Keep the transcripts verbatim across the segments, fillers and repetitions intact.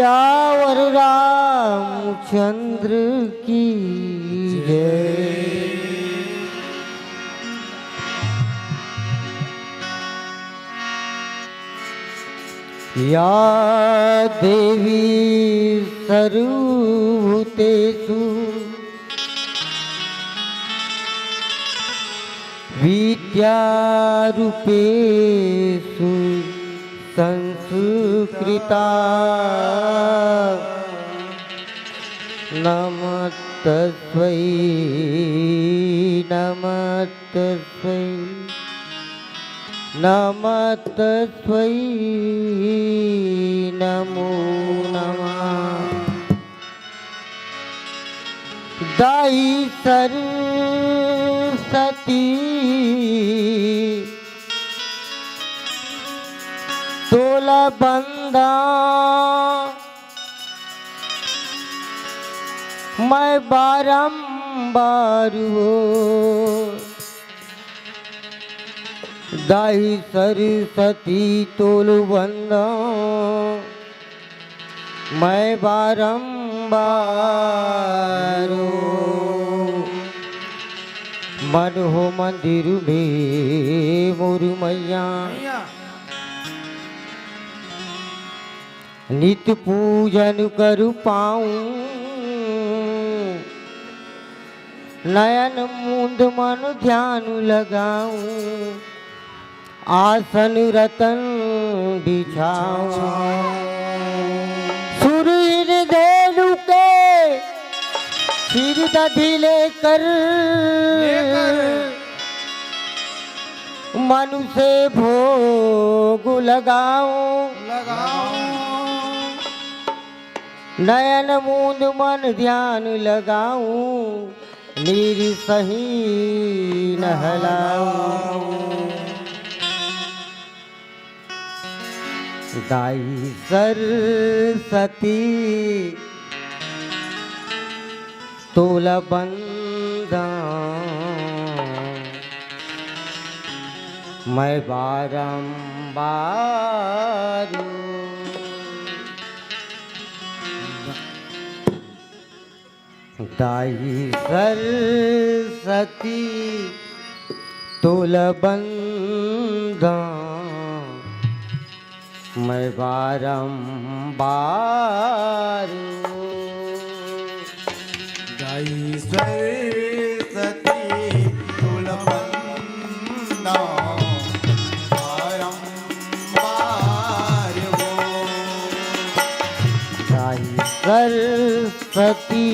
सियावर रामचंद्र की जय। या देवी सर्वभूतेषु विद्यारूपेषु संस्कृता। नमस्तस्वै, नमस्तस्वै, नमस्तस्वै, नमो नमः। दाई सरस्वती तोला बंदा मैं बारंबार हो। दाई सरस्वती तोल बंदा मैं बारंबार। मन हो मंदिर में मोर मैया, नित पूजन करू पाऊं। नयन मुंद मन ध्यान लगाऊं। आसन रतन बिछाऊं। सुरहीन धेनु के सिर दधि लेकर, लेकर। मनुष्य भोग लगाऊं। लगाऊं। नयन मुंद मन ध्यान लगाऊं। नीर सही नहलाऊं। दाई सरस्वती तोला बंदा मैं बारंबार। दाई सरस्वती तोला बंदा मैं बारंबार। दाई सरस्वती तोला बंदा बारंबार हो। दाई सरस्वती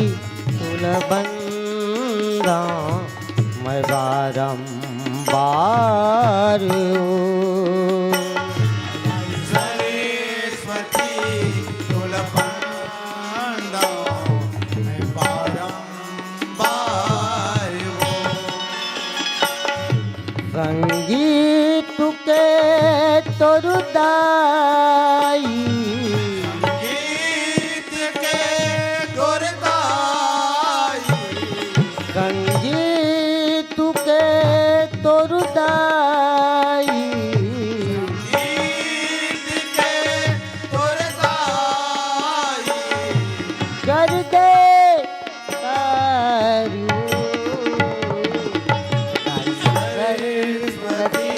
तोला बंदा मैं बारंबार। सरस्वती तोला बंदा मैं बारंबार। संगीत के तोर दाई। संगीत के तोर दाई। संगीत के तोर दाई। संगीत के तोर दाई। कर दे सरस्वती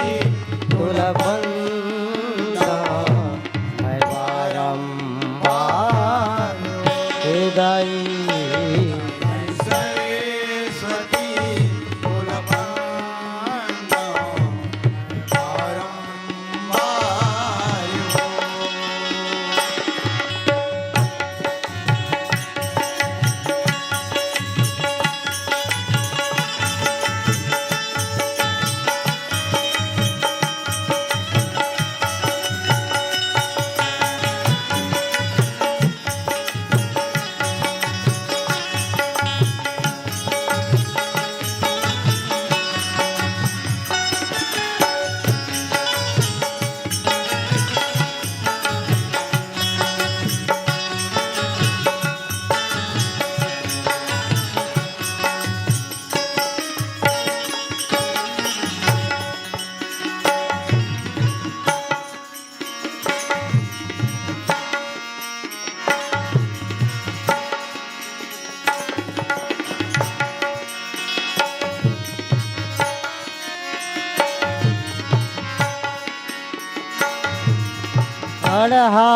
अड़हा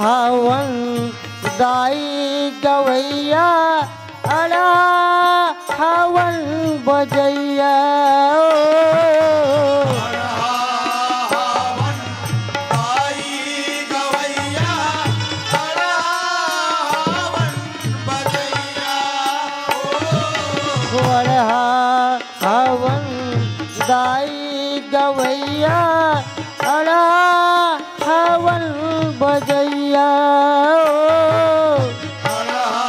हवन दाई गवैया, अड़हा हवन बजैया। ओ। अड़हा हवन दाई गवैया, अड़हा हवन बजैया। ओ। अड़हा हवन दाई गवैया, अड़हा हवन बजैया। ओ। अड़हा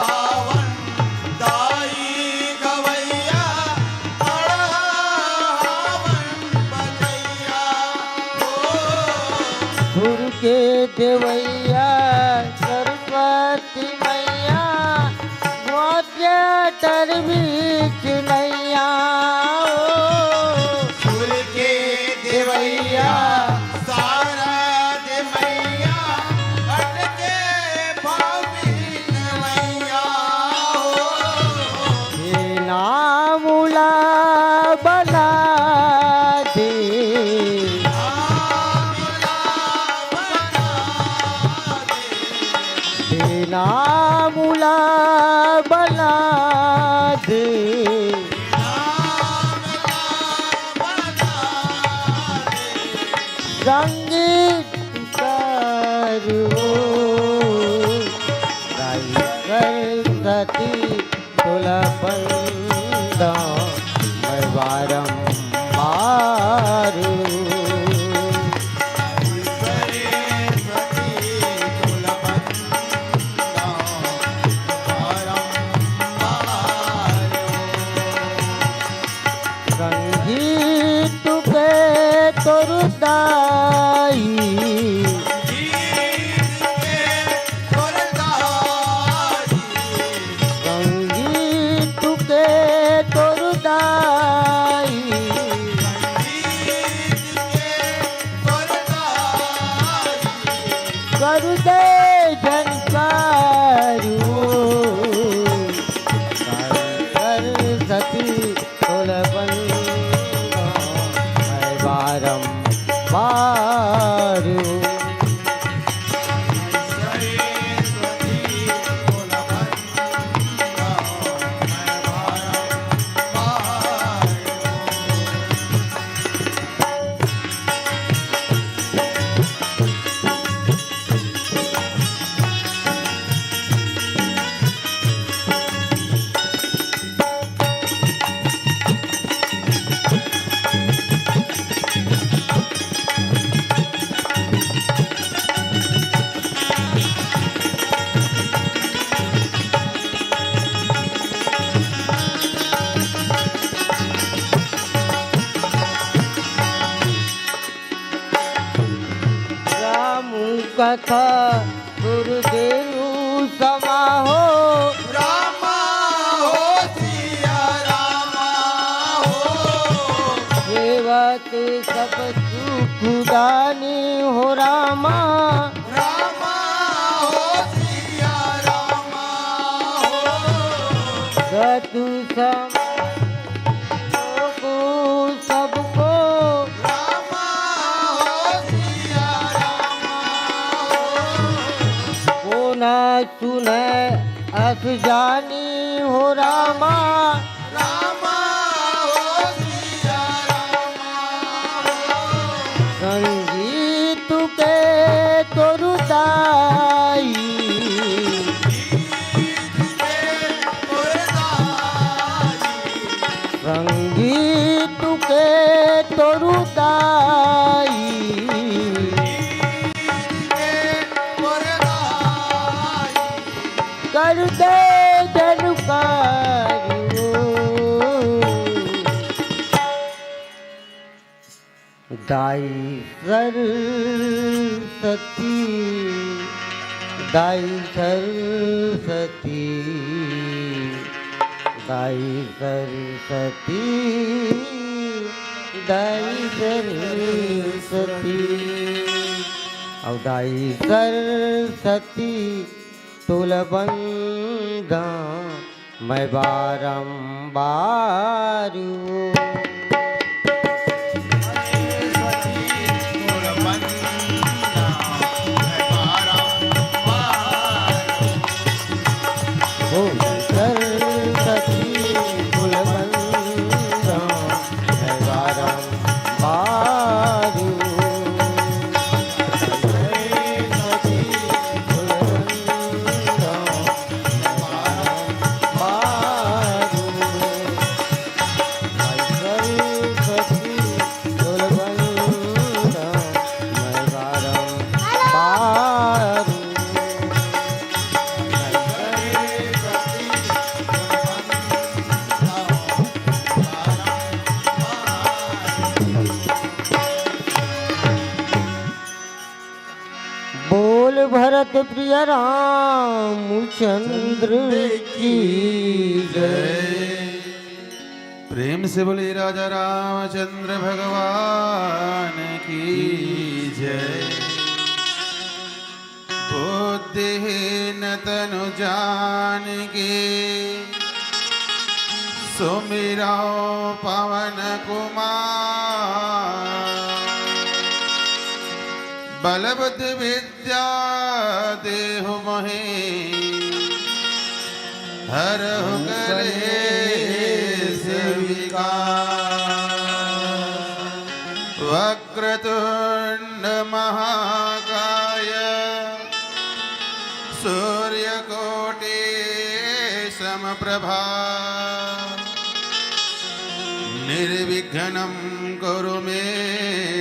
हवन दाई गवैया, अड़हा हवन बजैया। ओ। सुर के देवैया सरस्वती मैया, गोत्या टर बीच नैया। ओ। सुर के देवैया शारद मैया, अटके भाव बिन मैया। ओ। हे नाम उला बना दे। नाम उला बना दे। हे नाम उला बना दे। संगीत करो दाई सरस्वती तोला बंदा मैं बारंबार। संगीत के तोर दाई। संगीत के तोर दाई। कर दे झनकार। सरस्वती तोला बंदा मैं बारंबार। राम कथा सुर देनु समाहो। रामा हो सिया रामा हो। सेवत सब सुख दानी हो रामा। रामा हो सिया रामा हो। सतु सम लोगो सबको। रामा हो सिया रामा हो। कोना सुने अस जानी हो रामा। रामा हो सिया रामा हो। संगीत के तोर दाई। संगीत के तोर दाई। कर दे झनकार। दाई सरस्वती, दाई सरस्वती, दाई सरस्वती, दाई सरस्वती। अउ दाई सरस्वती तोला बंदा मैं बारंबार। प्रिय रामचंद्र की जय। प्रेम से बोलिए राजा रामचंद्र भगवान की जय। बुद्धिहीन तनु जान के सुमिरौ पवन कुमार। बल बुद्धि विद्या देहु मोहि हरहु कलेस विकार। वक्रतुंड महाकाय सूर्यकोटि समप्रभा। निर्विघ्नं कुरु मे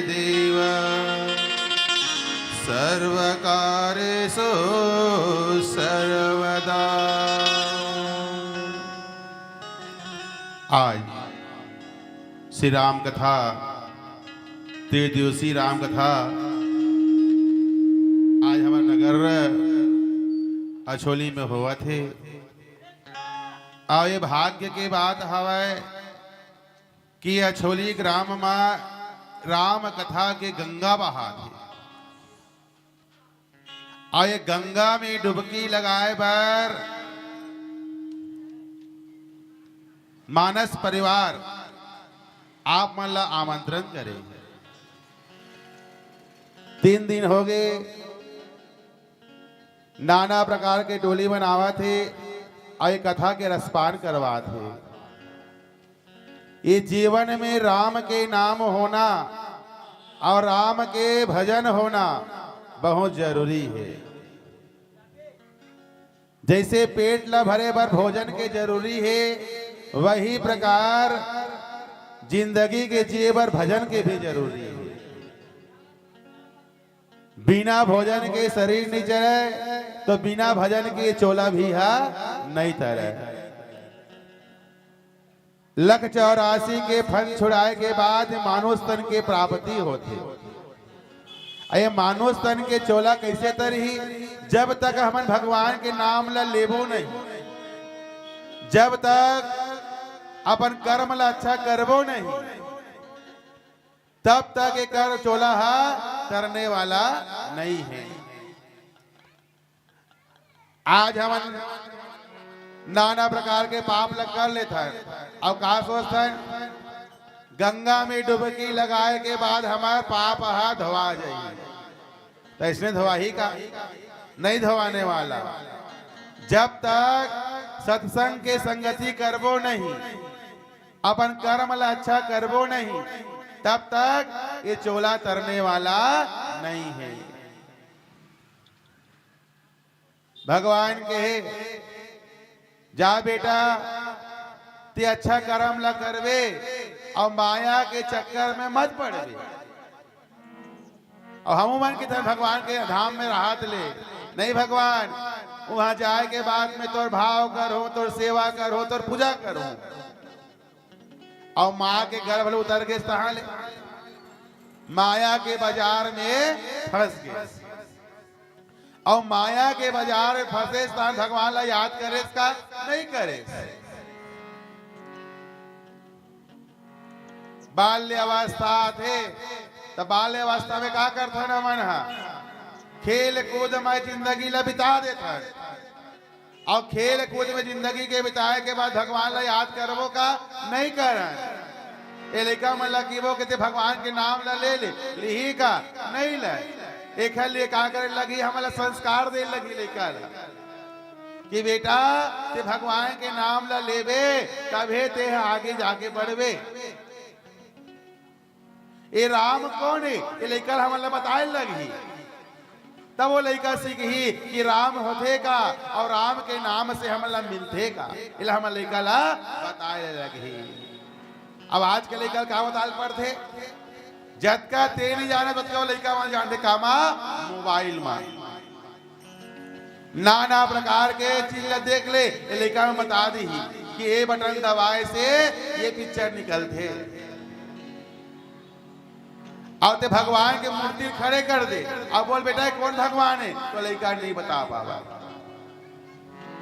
देव सर्वकार्येषु सर्वदा। आज श्री राम कथा, त्रिदिवसीय राम कथा आज हमर नगर अछोली में होवत हे। अउ ये भाग्य के बात हवय कि अछोली ग्राम म राम कथा के गंगा बहात हे। अउ ये गंगा में डुबकी लगाए बर मानस परिवार आप मन ला आमंत्रण करे। तीन दिन हो गए, नाना प्रकार के डोली बनावत हे, अउ ये कथा के रसपान करवात हे। ये जीवन में राम के नाम होना अउ राम के भजन होना बहुत जरूरी हे। जैसे पेट ला भरे बर भोजन के जरूरी हे, वही प्रकार जिंदगी के जिए बर भजन के भी जरूरी हे। बिना भोजन के शरीर नइ चले, तो बिना भजन के चोला भी हा नइ तरे। लख चौरासी के फन छुड़ाए के बाद मानुष तन के प्राप्ति होथे। अउ ये मानुष तन के चोला कइसे तरही? जब तक हमन भगवान के नाम ला लेबो नहीं, जब तक अपन कर्म ला अच्छा करबो नहीं, तब तक एकर चोला हा तरने वाला नहीं हे। आज हमन नाना प्रकार के पाप ल कर लेथन, अउ का सोचथन, गंगा में डुबकी लगाए के बाद हमर पाप हा धोवा जाही। त इसने धोवाही का? नहीं धोवाने वाला। जब तक सत्संग के संगति करबो नहीं, अपन कर्म ला अच्छा करबो नहीं, तब तक ये चोला तरने वाला नहीं हे। भगवान कहे, "जा बेटा, ते अच्छा कर्म ला करबे अउ माया के चक्कर में मत पड़बे।" अउ हमू मन के धन भगवान के धाम में रहत ले, "नहीं भगवान, वहां जाए के बाद में तोर भाव करहूं, तोर सेवा करहूं, तोर पूजा करहूं।" अउ माँ के गर्भ ले उतर गे, तहां ले माया के बाजार में फंस गे। अउ माया के बाजार में फंसे, तहां भगवान ला याद करेस का? नहीं करेस। बाल्य अवस्था आथे, त बाल्य अवस्था में का करथन हमन ह? खेल कूद में जिंदगी ला बिता देथन। अउ खेल कूद में जिंदगी के बिताए के बाद भगवान ला याद करबो का? नहीं करन। ए लइका मन ला किबो के ते भगवान के नाम ला ले ले, लिही का? नहीं ले। एखर लिए का करे लगी? हमन ला संस्कार दे लगी लइका ला कि बेटा, ते भगवान के नाम ला लेबे, तभे ते ह आगे जाके बढ़बे। ए राम कौन हे? ए लइका ल हमन ला बताए लगही, तब वो लइका सीखही कि राम होथे का अउ राम के नाम से हमन ला मिलथे का। एला हमन लइका ला बताए लगही। अब आज के लइका ल का बताए ल पड़थे? जतका ते नहीं जाने, ततका वो लइका मन जानथे। कामा? मोबाइल मा। नाना प्रकार के चीज ला देख ले, ए लइका मन बता दिही कि ए बटन दबाए से ये पिक्चर निकलथे। अउ ते भगवान के मूर्ति खड़े कर दे, अउ बोल, "बेटा, ये कोन भगवान हे?" तो लइका नहीं बता पावय।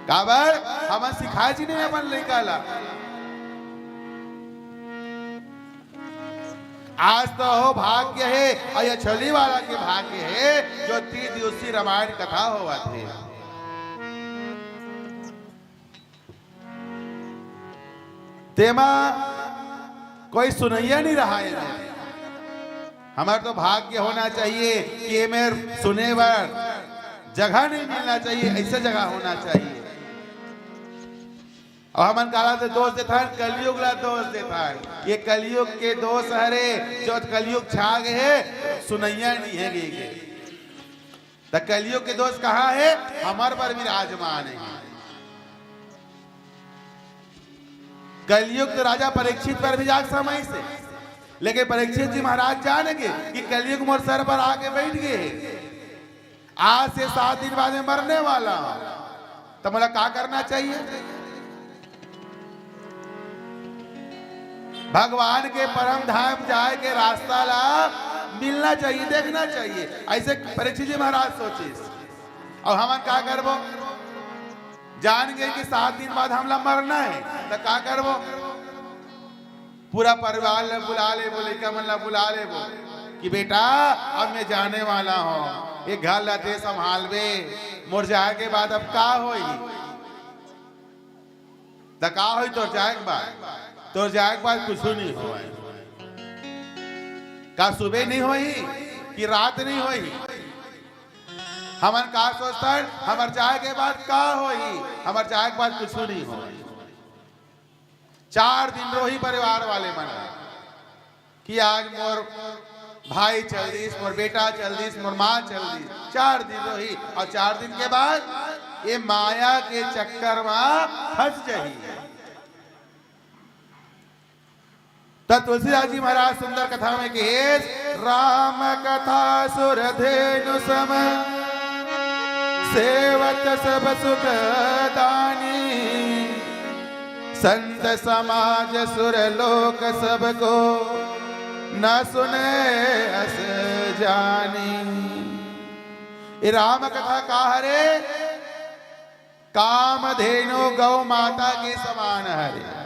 काबर? हमन सिखाए जी नहीं अपन लइका ला। आज तो हो भाग्य हे, अउ ये छली वाला के भाग्य हे, जो त्रिदिवसीय रामायण कथा होवत हे। तेमा कोई सुनइया नहीं रहा हे। हमर तो भाग्य होना चाहिए कि ये मेर सुने बर जगह नहीं मिलना चाहिए, ऐसे जगह होना चाहिए। अउ हमन काला से दोष देथन, कलयुग ला दोष देथन। ये कलयुग के दोष हरे, जो कलयुग छा गे हे, सुनइया नहीं हे गे। त कलयुग के दोष कहाँ हे? हमर पर विराजमान हे। कलयुग तो राजा परीक्षित पर भी जाके समय से, लेकिन परीक्षित जी महाराज जान गे कि कलयुग मोर सर पर आके बैठ गे हे। आज से सात दिन बाद में मरने वाला हूं, त मोला का करना चाहिए? भगवान के परम धाम जाए के रास्ता ला मिलना चाहिए, देखना चाहिए। ऐसे परीक्षित जी महाराज सोचिस। अउ हमन का करबो? जान गे कि सात दिन बाद हमला मरना हे, त का करबो? पूरा परिवार ला बुला लेबो, लइका मन ला बुला लेबो कि बेटा, अब मैं जाने वाला हूं, ये घर ला ते संभालबे, मोर जाए के बाद अब का होही? त का होही तोर जाए के बाद? तोर जाए के बाद कुछु नहीं होवय। का सुबह नहीं होही कि रात नहीं होही? हमन का सोचथन, हमर जाए के बाद का होही? हमर जाए के बाद कुछु नहीं होही। चार दिन रोही परिवार वाले मन कि आज मोर भाई चल दिस, मोर बेटा चल दिस, मोर माँ चल दिस। चार दिन रोही, अउ चार दिन के बाद ये माया के चक्कर में फंस जाही। त तुलसीदास जी महाराज सुंदर कथा में कहे, "राम कथा सुर धेनु सम, सेवत सब सुख दानी।" संत समाज सुर लोक सब को, न सुने अस जानी। ये राम कथा का हरे? कामधेनु गौ माता के समान हरे।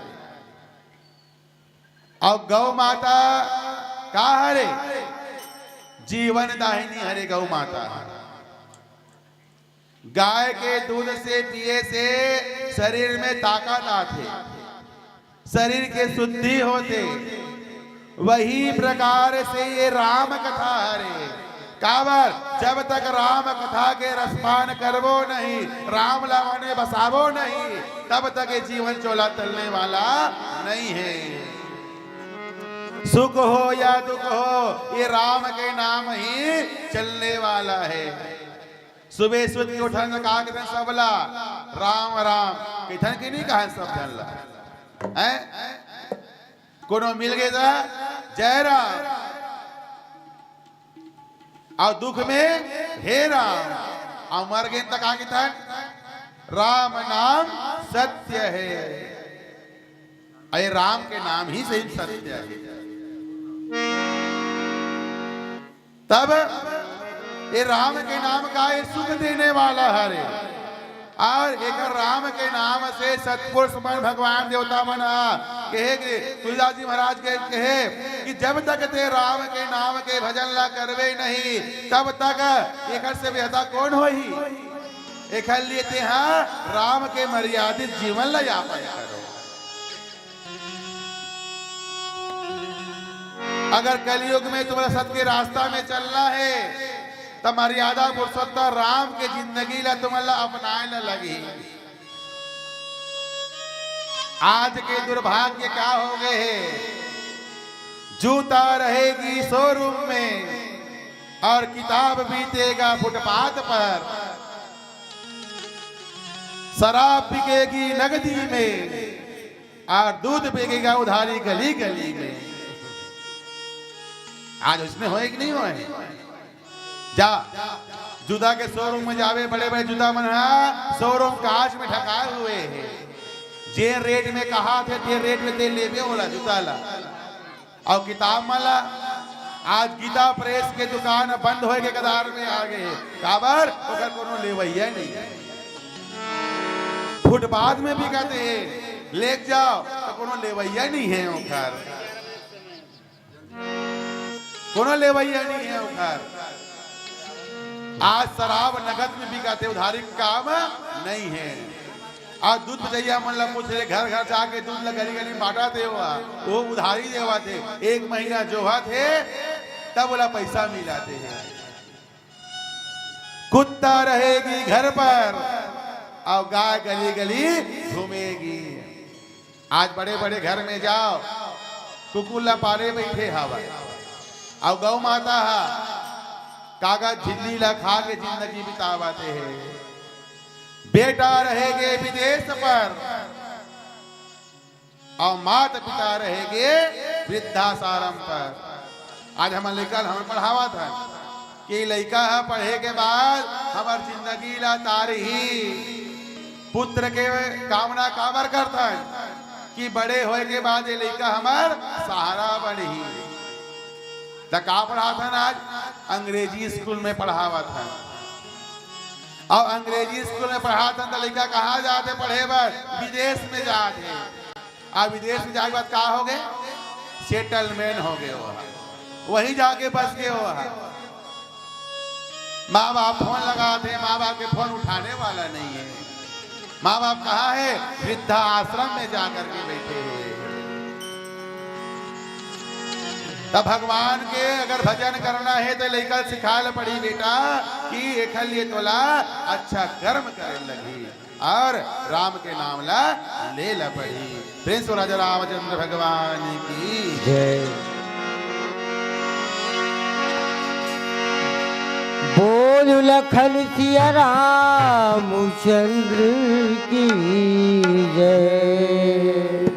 अउ गौ माता का हरे? जीवन दाहिनी हरे गौ माता। गाय के दूध से पिए से शरीर में ताकत आथे, शरीर के शुद्धि होथे। वही प्रकार से ये राम कथा हरे। काबर? जब तक राम कथा के रसपान करबो नहीं, राम ला मन में बसाबो नहीं, तब तक ये जीवन चोला तलने वाला नहीं है। सुख हो या दुख हो, ये राम के नाम ही चलने वाला है। सुबह सुत के उठन त का कहिथन सबला, "राम राम" कहिथन कि नहीं कहन सब झन ला? हैं? कोनो मिल गे त, "जय राम।" अउ दुख में, "हे राम।" अउ मर गेन त का कहिथन, "राम नाम सत्य है।" अरे राम के नाम ही सही सत्य है। तब ये राम के नाम का ये सुख देने वाला हरे। अउ एक राम के नाम से सतपुरुष मन, भगवान देवता मन ह कहे कि तुलसीदास जी महाराज के कहे कि जब तक ते राम के नाम के भजन ला करबे नहीं, तब तक एकर से बेहतर कौन होही? एकर लिए ते ह राम के मर्यादित जीवन ला यापन करो। अगर कलयुग में तुम्हारा सत के रास्ता में चलना है, त मर्यादा पुरुषोत्तम राम के जिंदगी ला तुमन ला अपनाए ला लगही। आज के दुर्भाग्य का हो गए है, जूता रहेगी शोरूम में अउ किताब बीतेगा फुटपाथ पर, शराब बिकेगी नगदी में अउ दूध बिकेगा उधारी गली गली में। आज उसने होए कि नहीं होए? जा, जूता के शोरूम में जाबे, बड़े बड़े जूता मन ह शोरूम कांच में ढकाए हुए है। जे रेट में कहाथे, ते रेट में ते लेबे ओला जूता ला। अउ किताब मन ला, आज गीता प्रेस के दुकान बंद होए के कगार में आ गे हे। काबर? ओकर कोनो लेवइया नहीं हे। फुटपाथ में बिकत हे, लेके जाव त कोनो लेवइया नहीं हे ओकर। कोनो लेवइया नहीं हे ओकर। आज शराब नगद में बिकत हे, उधारी के काम नहीं हे। आज दूध बेचइया मन ला पूछ ले, घर घर जाके दूध ला गली गली बांटत हे, वो उधारी देवत हे, एक महीना जोहत हे, तब ओला पैसा मिलत हे। कुत्ता रहेगी घर पर अउ गाय गली गली घूमेगी। आज बड़े बड़े घर में जाव, कुकुर ला पाले बइठे हवय, अउ गौ माता ह कागज झिल्ली ला खा के जिंदगी बितावत हे। बेटा रहेगे विदेश पर, अउ माता पिता रहेगे वृद्धाश्रम पर। आज हमर लइका ल हमन पढ़ावत हन कि लइका ह पढ़े के बाद हमर जिंदगी ला तारही। पुत्र के कामना काबर करथन कि बड़े होए के बाद ये लइका हमर सहारा बनही। त का पढ़ाथन आज? अंग्रेजी स्कूल में पढ़ावत हन। अउ अंग्रेजी स्कूल में पढ़ाथन त लइका कहाँ जात हे पढ़े बर? विदेश में जात हे। अब विदेश में जाए के बाद का हो गे? सेटलमेंट हो गे, वो ह वहीं जाके बस गे। वो ह माँ बाप फोन लगात हे, माँ बाप के फोन उठाने वाला नहीं हे। माँ बाप कहाँ हे? वृद्धाश्रम में जाकर के बैठे हुए हे। तब भगवान के अगर भजन करना हे त लइका ल सिखाय ल पड़ही बेटा कि एखर लिए तोला अच्छा कर्म करे लगही। अउ राम के नाम ला ले ला पड़ही। प्रेम से राजा रामचंद्र भगवान की जय। बोल लखन सिया रामचंद्र की जय।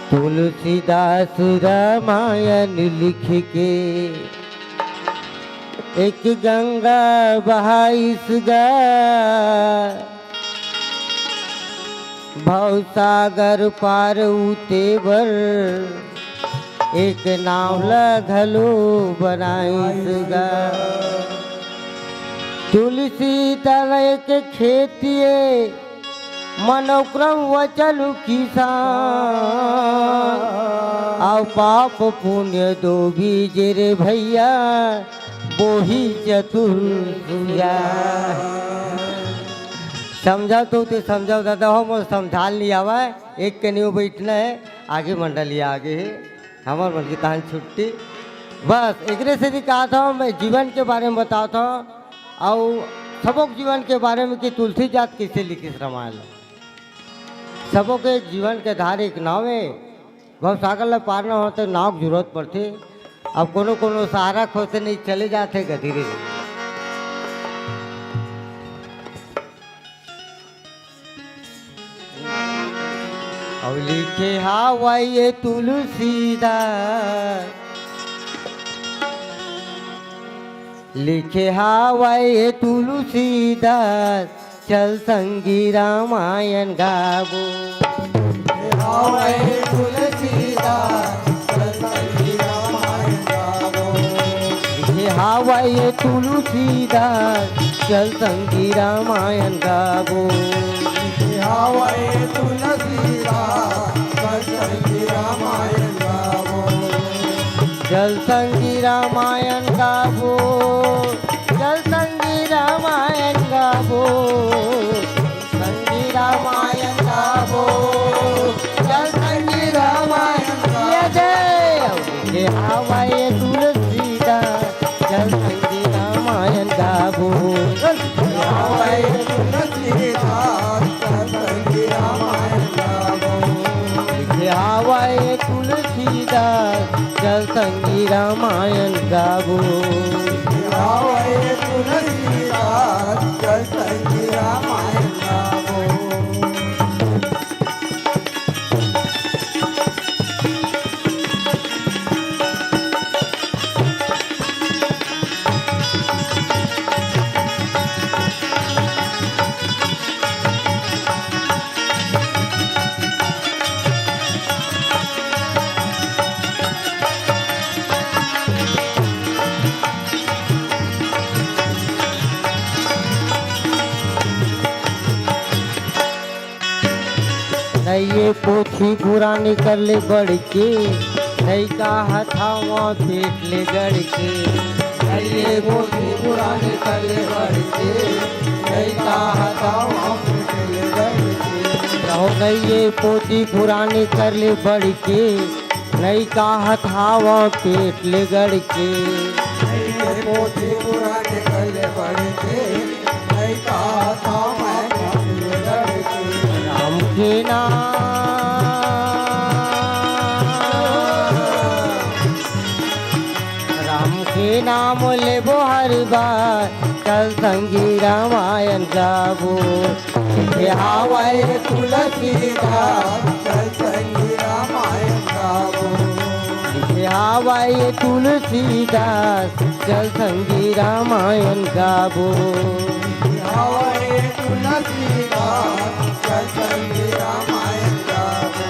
तुलसीदास रामायण लिख के एक गंगा बहाइस गा। भवसागर पार उते बर एक नाव ल घलो बनाइस गा। तुलसी तलय के खेतिए मनोक्रम वचन किसान, अउ पाप पुण्य दो बीजे रे भैया, बोही चतुर्भुजा। समझा तो ते समझाओ दादा हो, मोर समझाल नहीं आवा हे। एक कनियो बैठना हे, आगे मंडली आगे हे, हमर मन के तहान छुट्टी। बस एकरे से भी कहा था, मैं जीवन के बारे में बता था, अउ सबो के जीवन के बारे में कि तुलसी दास कैसे लिखिस रामायण। सबो के जीवन के धार एक नाव हे, भवसागर ल पारना हो त नाव के जरूरत पड़थे। अब कोनो कोनो सहारा खोजथे, नहीं चले जाथे गा धीरे धीरे। अउ लिखे हावय ये तुलसीदास, लिखे हावय ये तुलसीदास, चल संगी रामायण गाबो। हावय तुलसीदास, चल संगी रामायण गाबो। हे हावय तुलसीदास, चल संगी रामायण गाबो। हे हावय तुलसीदास, चल संगी रामायण गाबो। चल संगी रामायण गाबो, चल संगी रामायण गाबो। संगी रामायण गाबो, चल संगी रामायण गाबो। ये जय। हे हावय तुलसीदास, चल संगी रामायण गाबो। हे हावय तुलसीदास, चल संगी रामायण गाबो। हे हावय तुलसीदास, चल संगी रामायण गाबो। हावय तुलसीदास, चल संगी रामायण गाबो। ये पोथी पुरानी कर ले बढ़ के, नई का हथावा पेट ले गड़ के। ये पोथी पुरानी कर ले बढ़ के, नई का हथावा पेट ले गड़ के। रहो नहीं ये पोथी पुरानी कर ले बढ़ के, नई का हथावा पेट ले गड़ के। ये पोथी पुरानी कर ले बढ़ के, राम के नाम, राम के नाम लेबो हर बार, चल संगी रामायण गाबो। लिखे हावय तुलसीदास, चल संगी रामायण गाबो। लिखे हावय तुलसीदास, चल संगी रामायण गाबो। लिखे हावय तुलसीदास, चल संगी रामायण गाबो।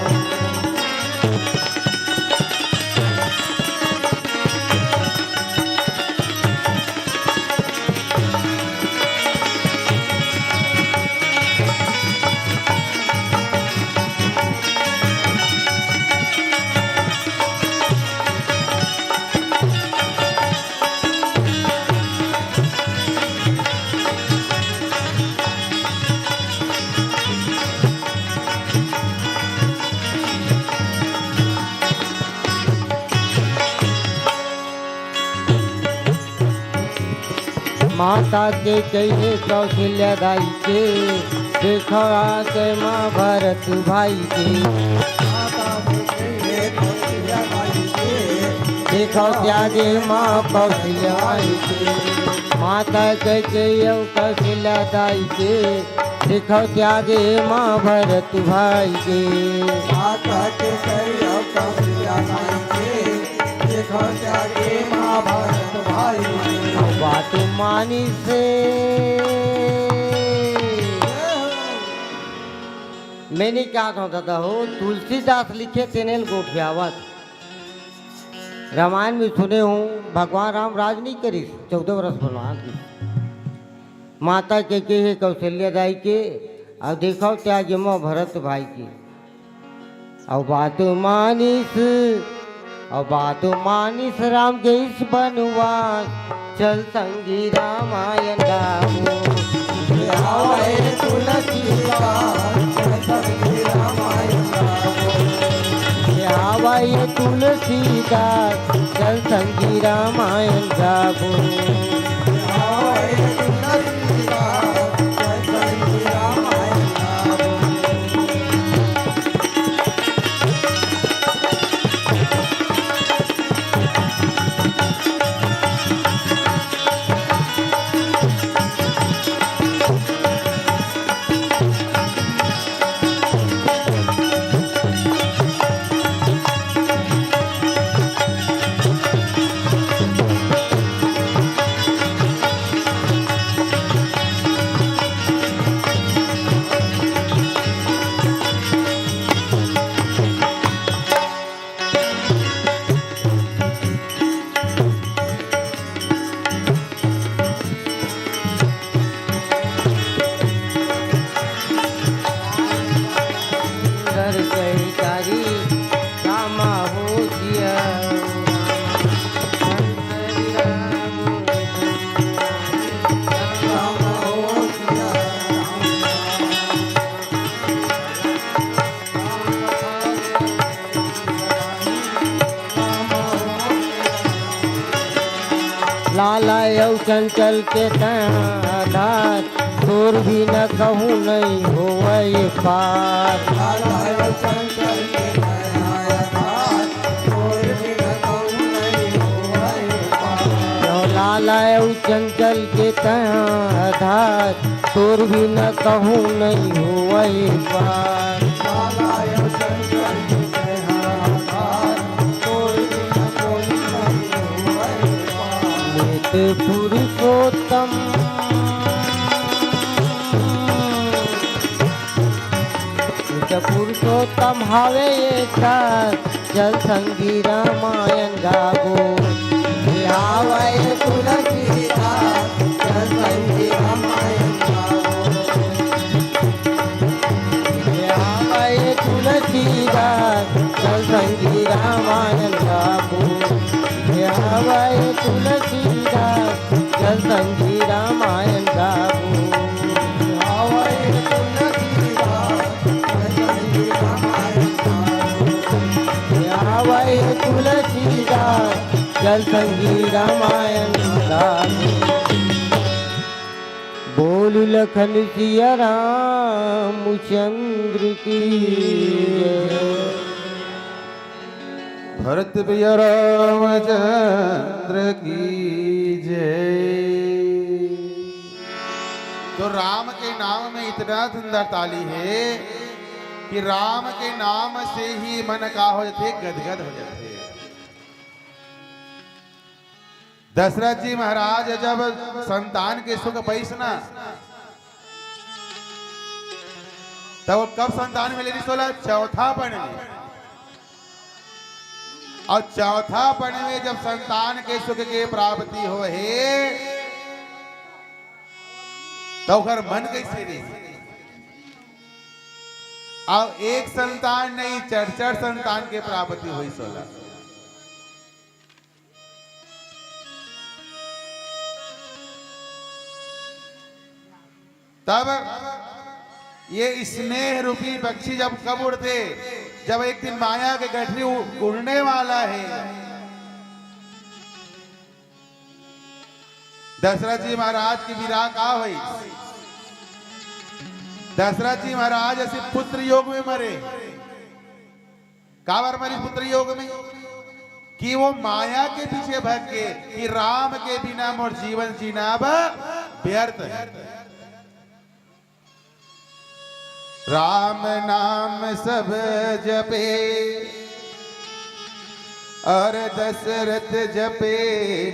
माता कैकेयी हे कौशल्या दाई के, देखव त्यागे माँ भरत भाई के। देखव त्यागे माँ कौशल्या दाई के, माता कैकेयी अउ कौशल्या दाई के, देखव त्यागे माँ भरत भाई के। माता कैकेयी अउ कौशल्या दाई के, देखव त्यागे माँ भरत भाई के। बात मानिस। मैं नहीं कहत हूँ दादा हो, तुलसीदास लिखे तेने ल गोठियावत। रामायण में सुने हूँ, भगवान राम राज नहीं करिस, चौदह वर्ष बनवास गिस। माता कैकेयी हे कौशल्या दाई के, अउ देखव त्यागे माँ भरत भाई के। अउ बात मानिस, अउ बात मानिस राम गइस बनवास, चल संगी रामायण गाबो। लिखे हावय तुलसीदास, चल संगी रामायण गाबो। लिखे हावय तुलसीदास, चल संगी रामायण गाबो। लिखे हावय तुलसीदास, चल संगी रामायण गाबो। लाला अउ चंचल के तैं आधार, तोर बिना कहूँ नहीं होवय पार। लाला अउ चंचल के तैं आधार, तोर बिना कहूँ नहीं होवय पार। लाला अउ चंचल के तैं आधार, तोर बिना कहूँ नहीं होवय पार। मित पुरुषोत्तम, मित पुरुषोत्तम हावे एक साथ, चल संगी रामायण गाबो। लिखे हावय तुलसीदास, चल संगी रामायण गाबो। लिखे हावय तुलसीदास, तुलसीदास, चल संगी रामायण गाबो। हे आवय तुलसीदास, चल संगी रामायण गाबो। हे आवय तुलसीदास, चल संगी रामायण गाबो। हे आवय तुलसीदास, चल संगी रामायण गाबो। बोल लखन सिया रामचंद्र की जय। भरत भैया रामचंद्र की जय। तो राम के नाम में इतना सुंदर ताली है कि राम के नाम से ही मन का हो जाथे, गदगद हो जाथे। दशरथ जी महाराज जब संतान के सुख पाइस ना, तब वो कब संतान मिले रिहिस ओला? चौथापन में। अउ चौथापन में जब संतान के सुख के प्राप्ति होहे, त ओकर मन कइसे रही? अउ एक संतान नहीं, चार चार संतान के प्राप्ति होइस ओला। तब ये स्नेह रूपी पक्षी जब कब उड़थे? जब एक दिन माया के गठरी उ-, उड़ने वाला है। दशरथ जी महाराज के बिरहा का होई? दशरथ जी महाराज ऐसे पुत्र योग में मरे। काबर मरिस पुत्र योग में? कि वो माया के पीछे भग के कि राम के बिना मोर जीवन जीना अब व्यर्थ है। राम नाम सब जपे और दशरथ जपे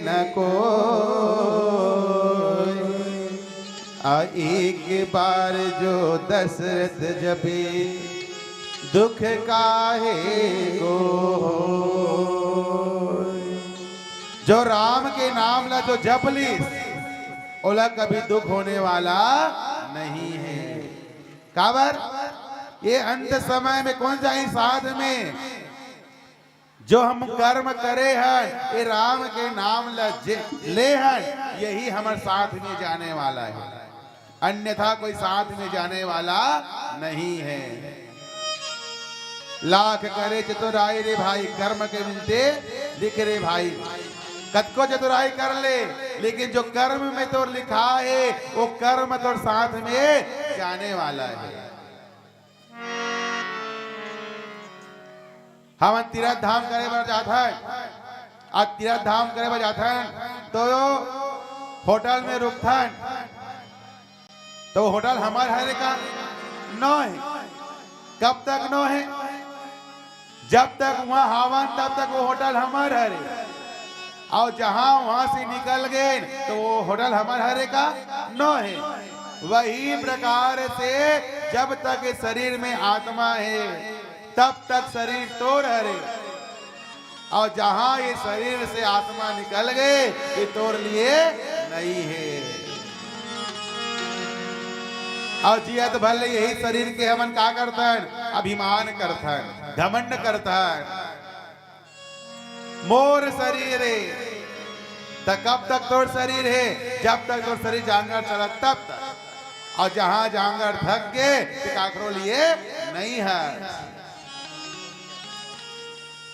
न कोई। आ एक बार जो दशरथ जपे, दुख काहे को होय। जो राम के नाम ला जो जप लीस, ओला कभी दुख होने वाला नहीं है। काबर? ये अंत समय में कौन जाही साथ में? जो हम कर्म करे हन, ये राम के नाम ल जे-, ले हन, यही हमर साथ में जाने वाला है, अन्यथा कोई साथ में जाने वाला नहीं है। लाख करे चतुराई रे भाई, कर्म के मिलते लिख रे भाई। कतको चतुराई कर ले, लेकिन जो कर्म में तोर लिखा है, वो कर्म तोर साथ में जाने वाला है। हमन तीरथ धाम करे बर जाथन, अउ तीरथ धाम करे बर जाथन तो होटल में रुकथन, तो होटल हमर हरे का? नो है। कब तक नो है? जब तक वहां हावन तब तक वो होटल हमर हरे। अउ जहां वहां से निकल गए तो वो होटल हमर हरे का? नो है। वही प्रकार से जब तक इस शरीर में आत्मा है तब तक शरीर तोर हरे, अउ जहां ये शरीर से आत्मा निकल गए ये तोर लिए नहीं है। अउ जियत भर ले यही शरीर के हमन का करथन? अभिमान करथन, घमंड करथन। मोर शरीर हे, त कब तक तोर शरीर हे? जब तक तोर शरीर जांगर चलत तब तक। अउ जहां जांगर थक गे, त काकरो लिए नहीं है।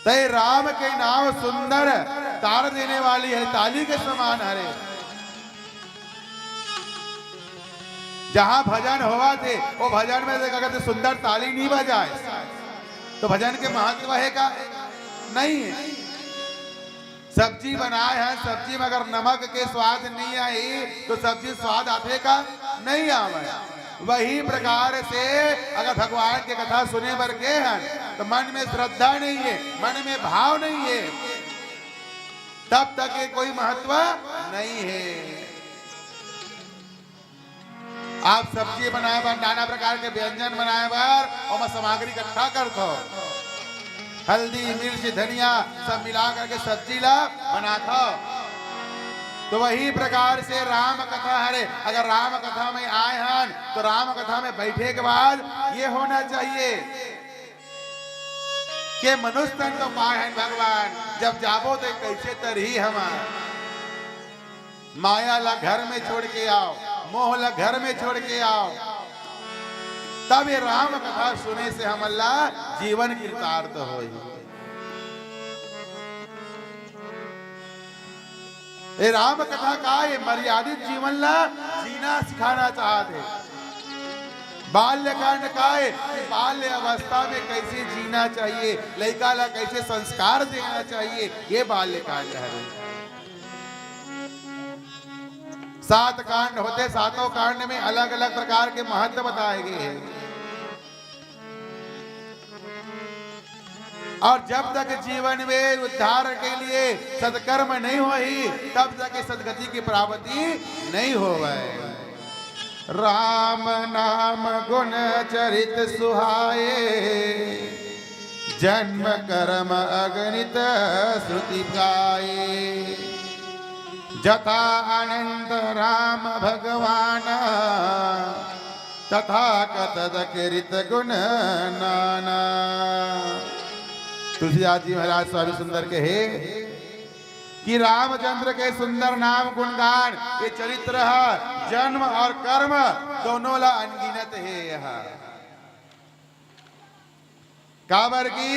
तय राम के नाम सुंदर तार देने वाली है, ताली के समान हरे। जहां भजन होवत हे, वो भजन में से अगर सुंदर ताली नहीं बजाए, तो भजन के महत्व है का? नहीं है। सब्जी बनाए हैं, सब्जी में अगर नमक के स्वाद नहीं आई, तो सब्जी स्वाद आथे का? नहीं आवे। वही प्रकार से अगर भगवान के कथा सुने बर गे हैं, तो मन में श्रद्धा नहीं है, मन में भाव नहीं है, तब तक ये कोई महत्व नहीं है। आप सब्जी बनाए बर, नाना प्रकार के व्यंजन बनाए बर ओमा सामग्री इकट्ठा करथो, हल्दी, मिर्च, धनिया सब मिला करके सब्जी ला बनाथो। तो वही प्रकार से राम कथा हरे, अगर राम कथा में आए हन तो राम कथा में बैठे के बाद ये होना चाहिए। के मनुष्य तन तो पाए हन भगवान, जब जाबो ते कइसे तरही हमर। माया ला घर में छोड़ के आव, मोह ला घर में छोड़ के आव, तब ये राम कथा सुने से हमन ला जीवन कृतार्थ होही। ये राम कथा का ये मर्यादित जीवन ला जीना सिखाना चाहत हे। बाल्यकांड का हे कि बाल्य अवस्था में कैसे जीना चाहिए, लइका ला कैसे संस्कार देना चाहिए, ये बाल्यकांड हरे। सात कांड होथे, सातों कांड में अलग-अलग प्रकार के महत्व बताए गए हैं। और जब तक जीवन में उद्धार के लिए सत्कर्म नहीं होही, तब तक सद्गति की प्राप्ति नहीं होवय। राम नाम गुण चरित सुहाए, जन्म कर्म अगणित श्रुति गाए। जथा अनंत राम भगवान, तथा कतद कृत गुण नाना। तुलसीदास जी महाराज स्वामी सुंदर कहे कि रामचंद्र के सुंदर नाम गुणगान, ये चरित्र ह, जन्म और कर्म दोनों ला अनगिनत हे। यह काबर कि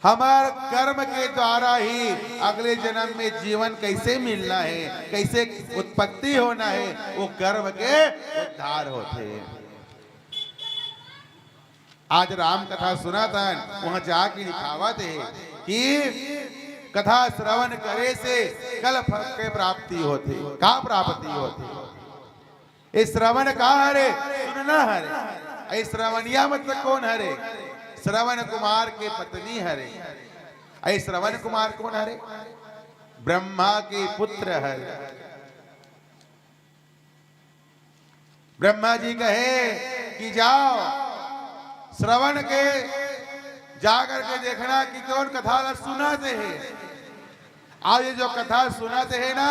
हमर कर्म के द्वारा ही अगले जन्म में जीवन कैसे मिलना हे, कैसे उत्पत्ति होना हे, वो कर्म के उद्धार होथे। आज राम कथा सुनत हन, वहां जाके लिखावत हे कि कथा श्रवण करे से कल फल के प्राप्ति होथे। का प्राप्ति होथे? ए श्रवण का हरे? सुनना हरे। ए श्रवणिया मतलब कौन हरे? श्रवण कुमार के पत्नी हरे। ए श्रवण कुमार कौन हरे? ब्रह्मा के पुत्र हरे। ब्रह्मा जी कहे कि जाओ श्रवण के जा करके देखना कि कौन कथा ला सुनात हे। अब ये जो कथा सुनत हे ना,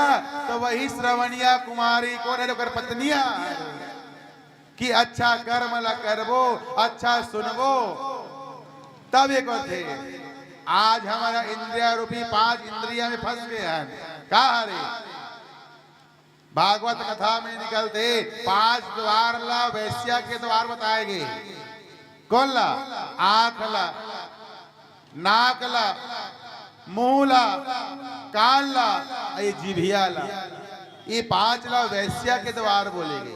तो वही श्रवणिया कुमारी कौन हे, ओकर पत्निया हे कि अच्छा कर्म ला करबो, अच्छा सुनबो, तब ये कहथे। आज हमर इंद्रिया रूपी पांच इंद्रिया में फंस गए हन। का हरे? भागवत कथा में निकलथे, पांच द्वार ला वैश्या के द्वार बताए गे। कौन ला? आंख ला, नाक ला, मुंह ला, कान ला, ये जिभिया ला। ये पांच ला वैश्या के द्वार बोले गे।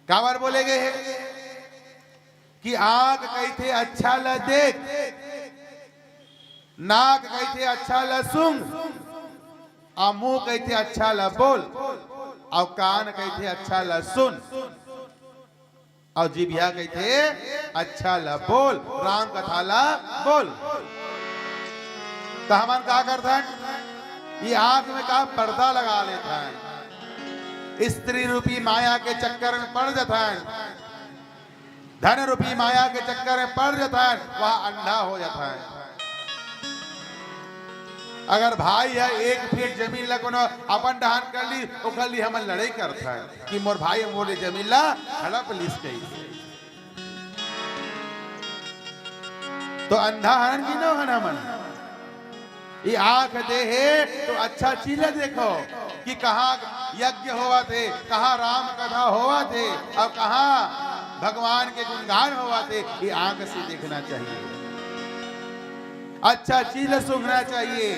काबर बोले गे हे कि आंख कहिथे अच्छा ला देख, नाक कहिथे अच्छा ला सुंग, अउ मुंह कहिथे अच्छा ला बोल, अउ कान कहिथे अच्छा ला सुन, अउ जिभिया कहिथे अच्छा ला बोल, राम कथा ला बोल। त हमन का करथन? ये आंख में का पर्दा लगा लेथन, स्त्री रूपी माया के चक्कर में पड़ जाथन। धन रूपी माया के चक्कर में पड़ जाथन, वह अंधा हो जाथन। अगर भाई ह एक फीट जमीन ला कोनो अपन डहान कर ली, ओकर लिए हमन लड़ाई करथन कि मोर भाई मोर जमीन ला हड़प लिस कहिस। तो अंधा हन कि नो हन हमन? ये आंख दे हे तो अच्छा चीज ला देखो कि कहाँ यज्ञ होवत हे, कहाँ राम कथा होवत हे अउ कहाँ भगवान के गुणगान होवत हे, ये आंख से देखना चाहिए। अच्छा चीज ला सूंघना चाहिए।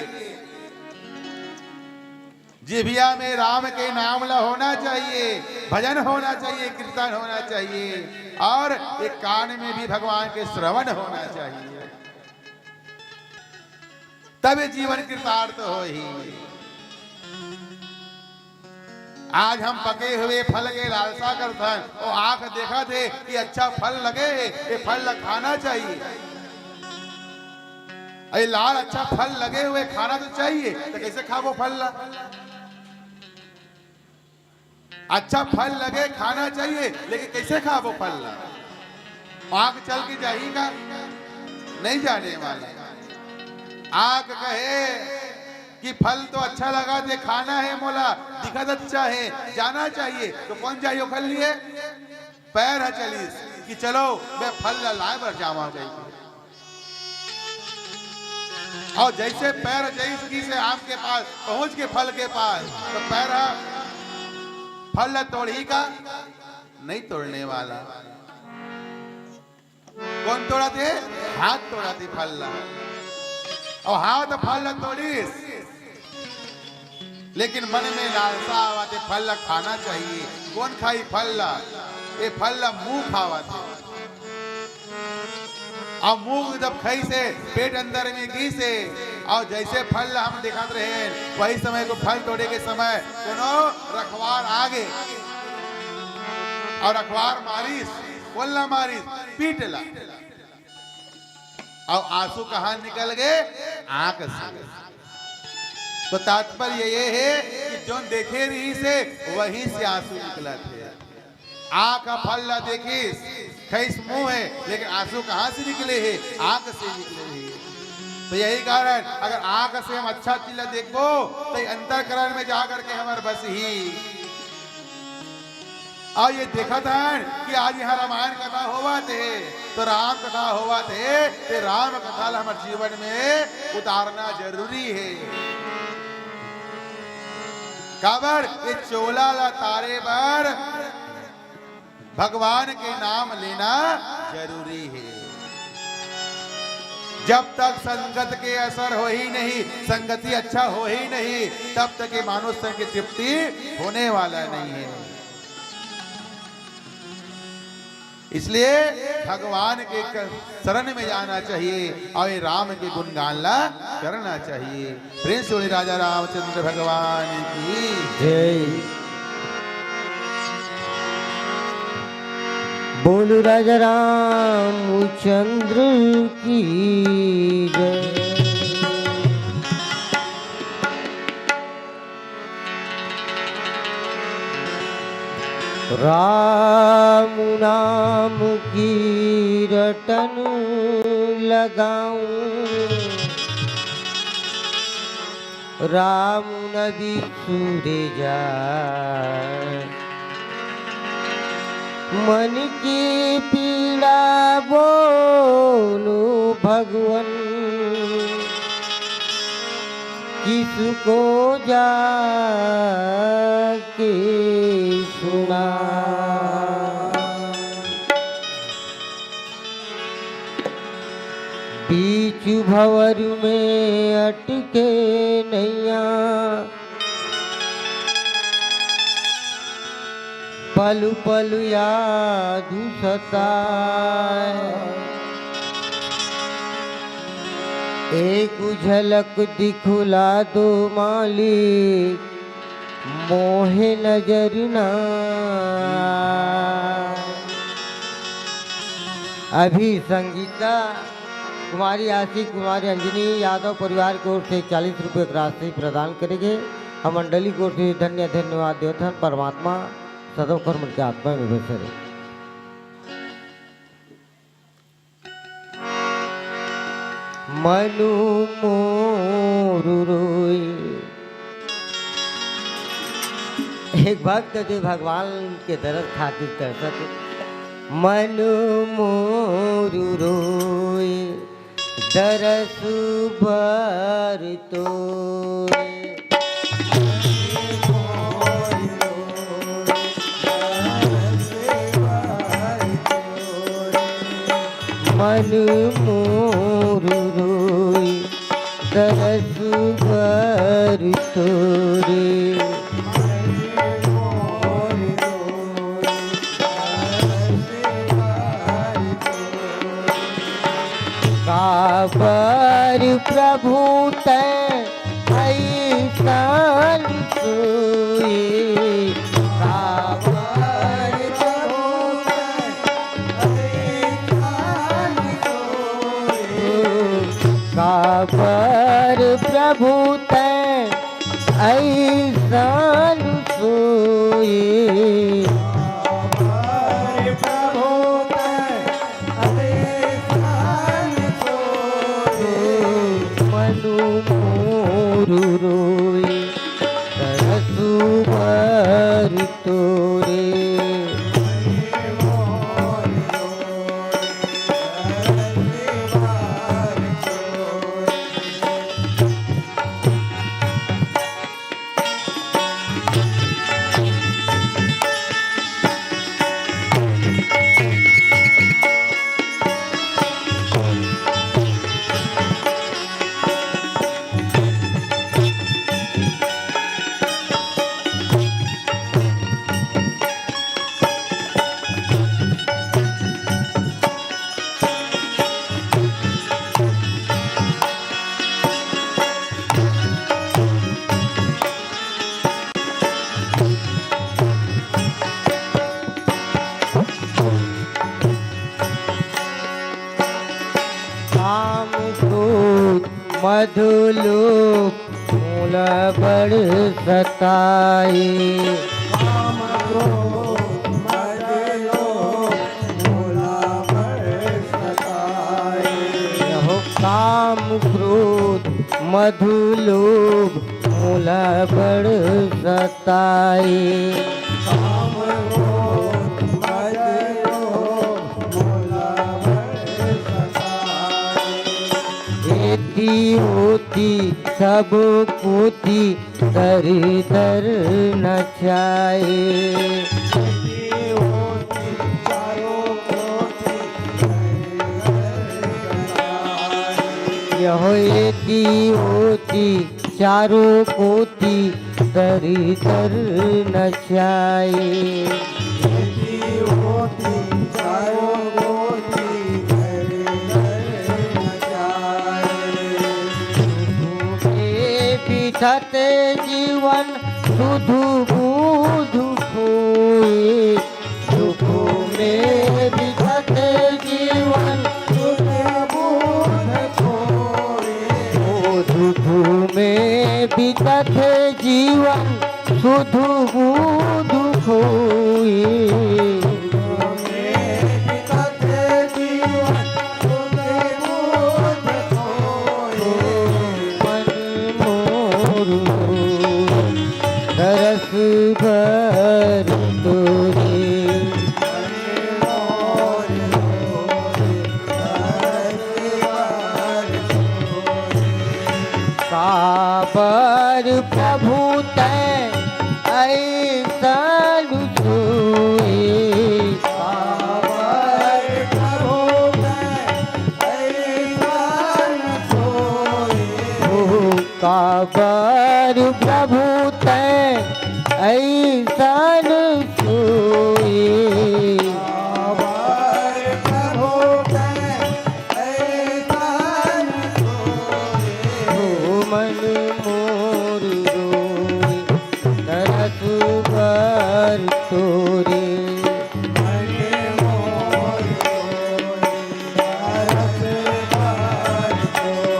जिभिया में राम के नाम ला होना चाहिए, भजन होना चाहिए, कीर्तन होना चाहिए, और एक कान में भी भगवान के श्रवण होना चाहिए, तब ये जीवन कृतार्थ होही। आज हम पके हुए फल के लालसा करथन, वो आंख देखत हे कि अच्छा फल लगे हे, ये फल ला खाना चाहिए। अरे लाल अच्छा फल लगे हुए खाना तो चाहिए, तो कैसे खाबो फल ला? अच्छा फल लगे खाना चाहिए, लेकिन कैसे खाबो फल ला? आंख चल के जाही का? नहीं जाने वाला। आंख कहे कि फल तो अच्छा लगथे, खाना हे मोला, दिखत अच्छा हे, जाना चाहिए, तो कौन जाही ओखर लिए? पैर ह चलिस, कि चलो, मैं फल ला लाए बर जावा गई। अउ जइसे पैर जइस गिस हे आम के पास, पहुंच के फल के पास, त पैर ह फल ला तोड़ही का? नहीं तोड़ने वाला। कोन तोड़त हे? हाथ तोड़त हे फल ला। अउ हाथ फल ला तोड़िस, लेकिन मन में लालसा आवत हे, फल ला खाना चाहिए। कोन खाही फल ला? ए फल ला मूंग खावत हे। अउ मूंग जब खाइस हे, पेट अंदर में गिस हे, अउ जइसे फल ला हम देखत रहे, वही समय को फल तोड़े के समय कोनो रखवार आगे, अउ रखवार मारिस, कोन ला मारिस? पीठ ला। अउ आंसू कहाँ निकल गे? आंख से। तो तात्पर्य ये हे कि जोन देखे रहिस हे, वहीं से आंसू निकलत हे। आंख ह फल ला देखिस, खइस मुंह हे, लेकिन आंसू कहाँ से निकले हे? आंख से निकले हे। तो यही कारण, अगर आंख से हम अच्छा चीज ला देखबो, तो ये अंतरकरण में जा करके हमर बसही। अउ ये देखत हन कि आज यहाँ रामायण कथा होवत हे, तो राम कथा होवत हे, ते राम कथा ला हमर जीवन में उतारना जरूरी हे। काबर? ये चोला ला तारे बर भगवान के नाम लेना जरूरी हे। जब तक संगत के असर होही नहीं, संगति अच्छा होही नहीं, तब तक ये मानुष तन की तृप्ति होने वाला नहीं हे। इसलिए भगवान के क-, शरण में जाना चाहिए अउ ये राम के गुणगान ला करना चाहिए। प्रेम से बोलिए राजा रामचंद्र भगवान की। जय। बोलो राजा रामचंद्र की जय। राम नाम की रटन लगाऊं, राम न बिसुरे जाय। मन की पीड़ा बोलो भगवन, किसको जाके सुना। बीच भंवर में अटके नैया, पल पल याद सताए। एक झलक दिखला दो मालिक, मोहे नजर ना। अभी संगीता कुमारी आशी, कुमारी अंजनी यादव परिवार की ओर से चालीस रुपये की राशि प्रदान करेंगे। हम मंडली की ओर से धन्य धन्यवाद देवत हन। परमात्मा सदैव कर मन के आत्मा में बसे रहे। मनु मोर रोए। एक भक्त जो भगवान के दरस खातिर तरसत हे। मनु मोर रोए, दरस बर तोरे। मन मोर रोए, दरस बर तोरे। काबर प्रभु तैं अइसन सोए, काबर प्रभु तैं अइसन सोए, काबर प्रभु तैं अइसन सोए। काबर प्रभु तैं अइसन सोए। मनु मोर रोए, दरस बर तोरे। काम क्रोध मद लोभ मोला बड़ सताए। काम क्रोध मद लोभ मोला बड़ सताए। यहो काम क्रोध मद लोभ मोला बड़ सताए। काम क्रोध मद लोभ मोला बड़ सताए। एती ओती सब कोती दर दर नचाए। यहो एती ओती चारों कोती दर दर नचाए। में बितत जीवन सुध बुध खोए। सुख में बितत जीवन सुध बुध खोए। ओ सुख में बितत जीवन सुध बुध खोए। मन मोर तरस भर तोरे। काबर प्रभु तैं अइसन सोए। काबर प्रभु तैं अइसन सोए। ओ काबर प्रभु तैं अइसन सोए। काबर प्रभु तैं अइसन सोए। ओ मन मोर रोए, तरस भर तोरे। मन मोर रोए, तरस भर तोरे।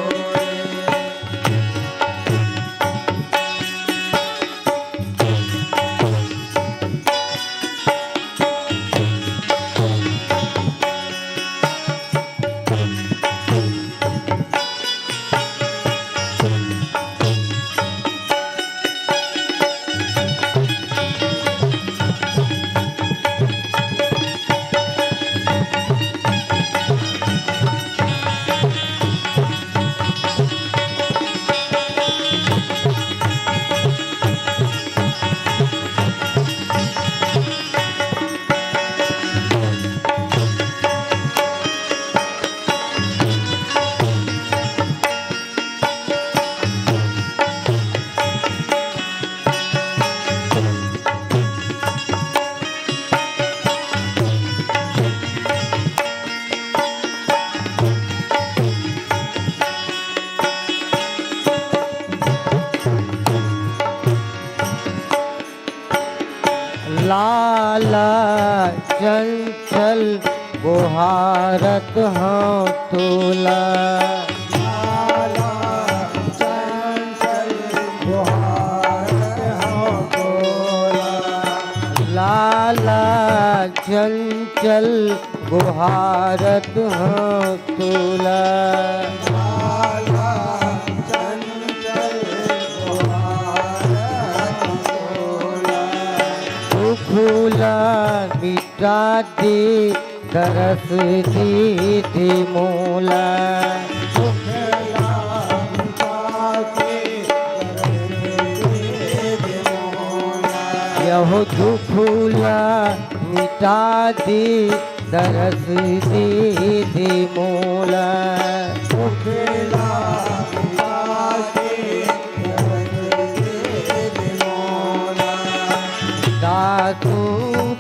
लाला चंचल गोहारत हंव तोला। लाला चंचल गोहारत हंव तोला। लाला चंचल गोहारत हंव तोला। लाला चंचल गोहारत हंव तोला। दुख ला मिटा दे, दरस दे दे मोला। दुख ला मिटा दे, दरस दे दे मोला। यहो दुख ला मिटा दे, दरस दे दे मोला। दुख ला मिटा दे, दरस दे दे मोला। दासु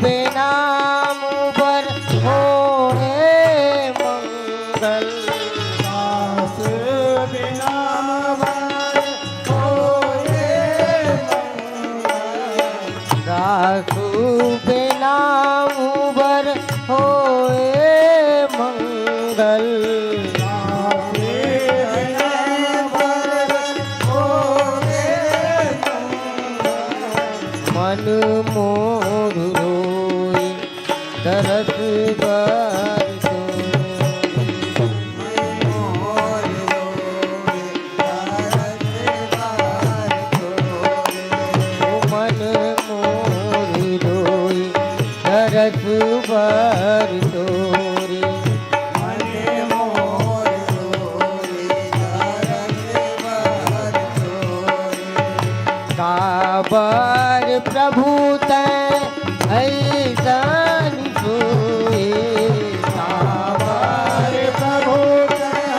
बिना मुबर होए मंगल। दासु बिना मुबर होए मंगल। दासु बिना मुबर होए मंगल। मन मोर रोए तरस बार तो। ओ मन मोर रोए तरस बार तोरे। काबर प्रभु तैं ऐसन सोए। काबर प्रभु तैं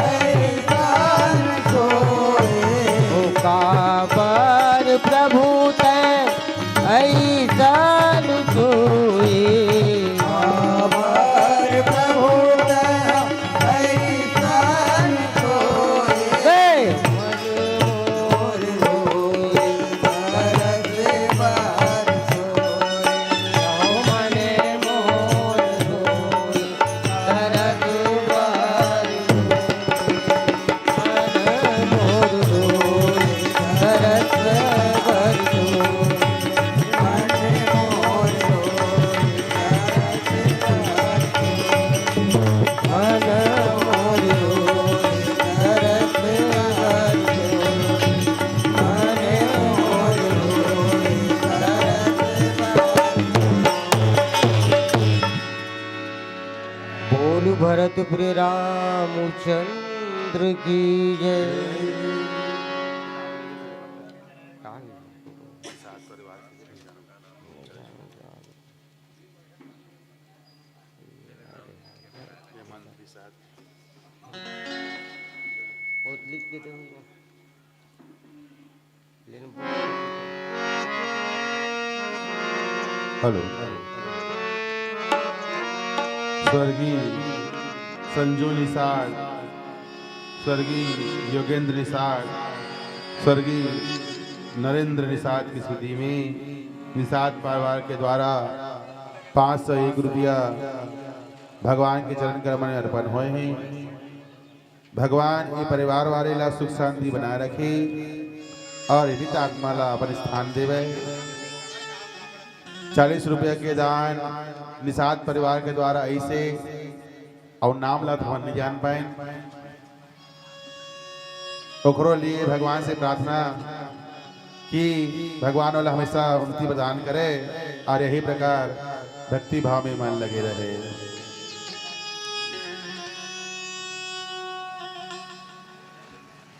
ऐसन सोए। ओ काबर प्रभु तैं ऐसन सोए। काबर प्रभु तैं ऐसन सोए। हे! बोल भरत प्रिय रामचंद्र की जय। हेलो। स्वर्गीय संजू निषाद, स्वर्गीय योगेंद्र निषाद, स्वर्गीय नरेंद्र निषाद की स्मृति में निषाद परिवार के द्वारा पाँच सौ एक रुपया भगवान के चरण कमल में अर्पण होए हैं। भगवान ये परिवार वाले ला सुख शांति बनाए रखे और इन्हीं आत्मा ला अपन स्थान देवे। चालीस रुपया के दान निषाद परिवार के द्वारा ऐसे और नाम ला तो हम नहीं जान पाए। ओकरो लिए भगवान से प्रार्थना कि भगवान वाला हमेशा उन्नति प्रदान करे और यही प्रकार भक्ति भाव में मन लगे रहे।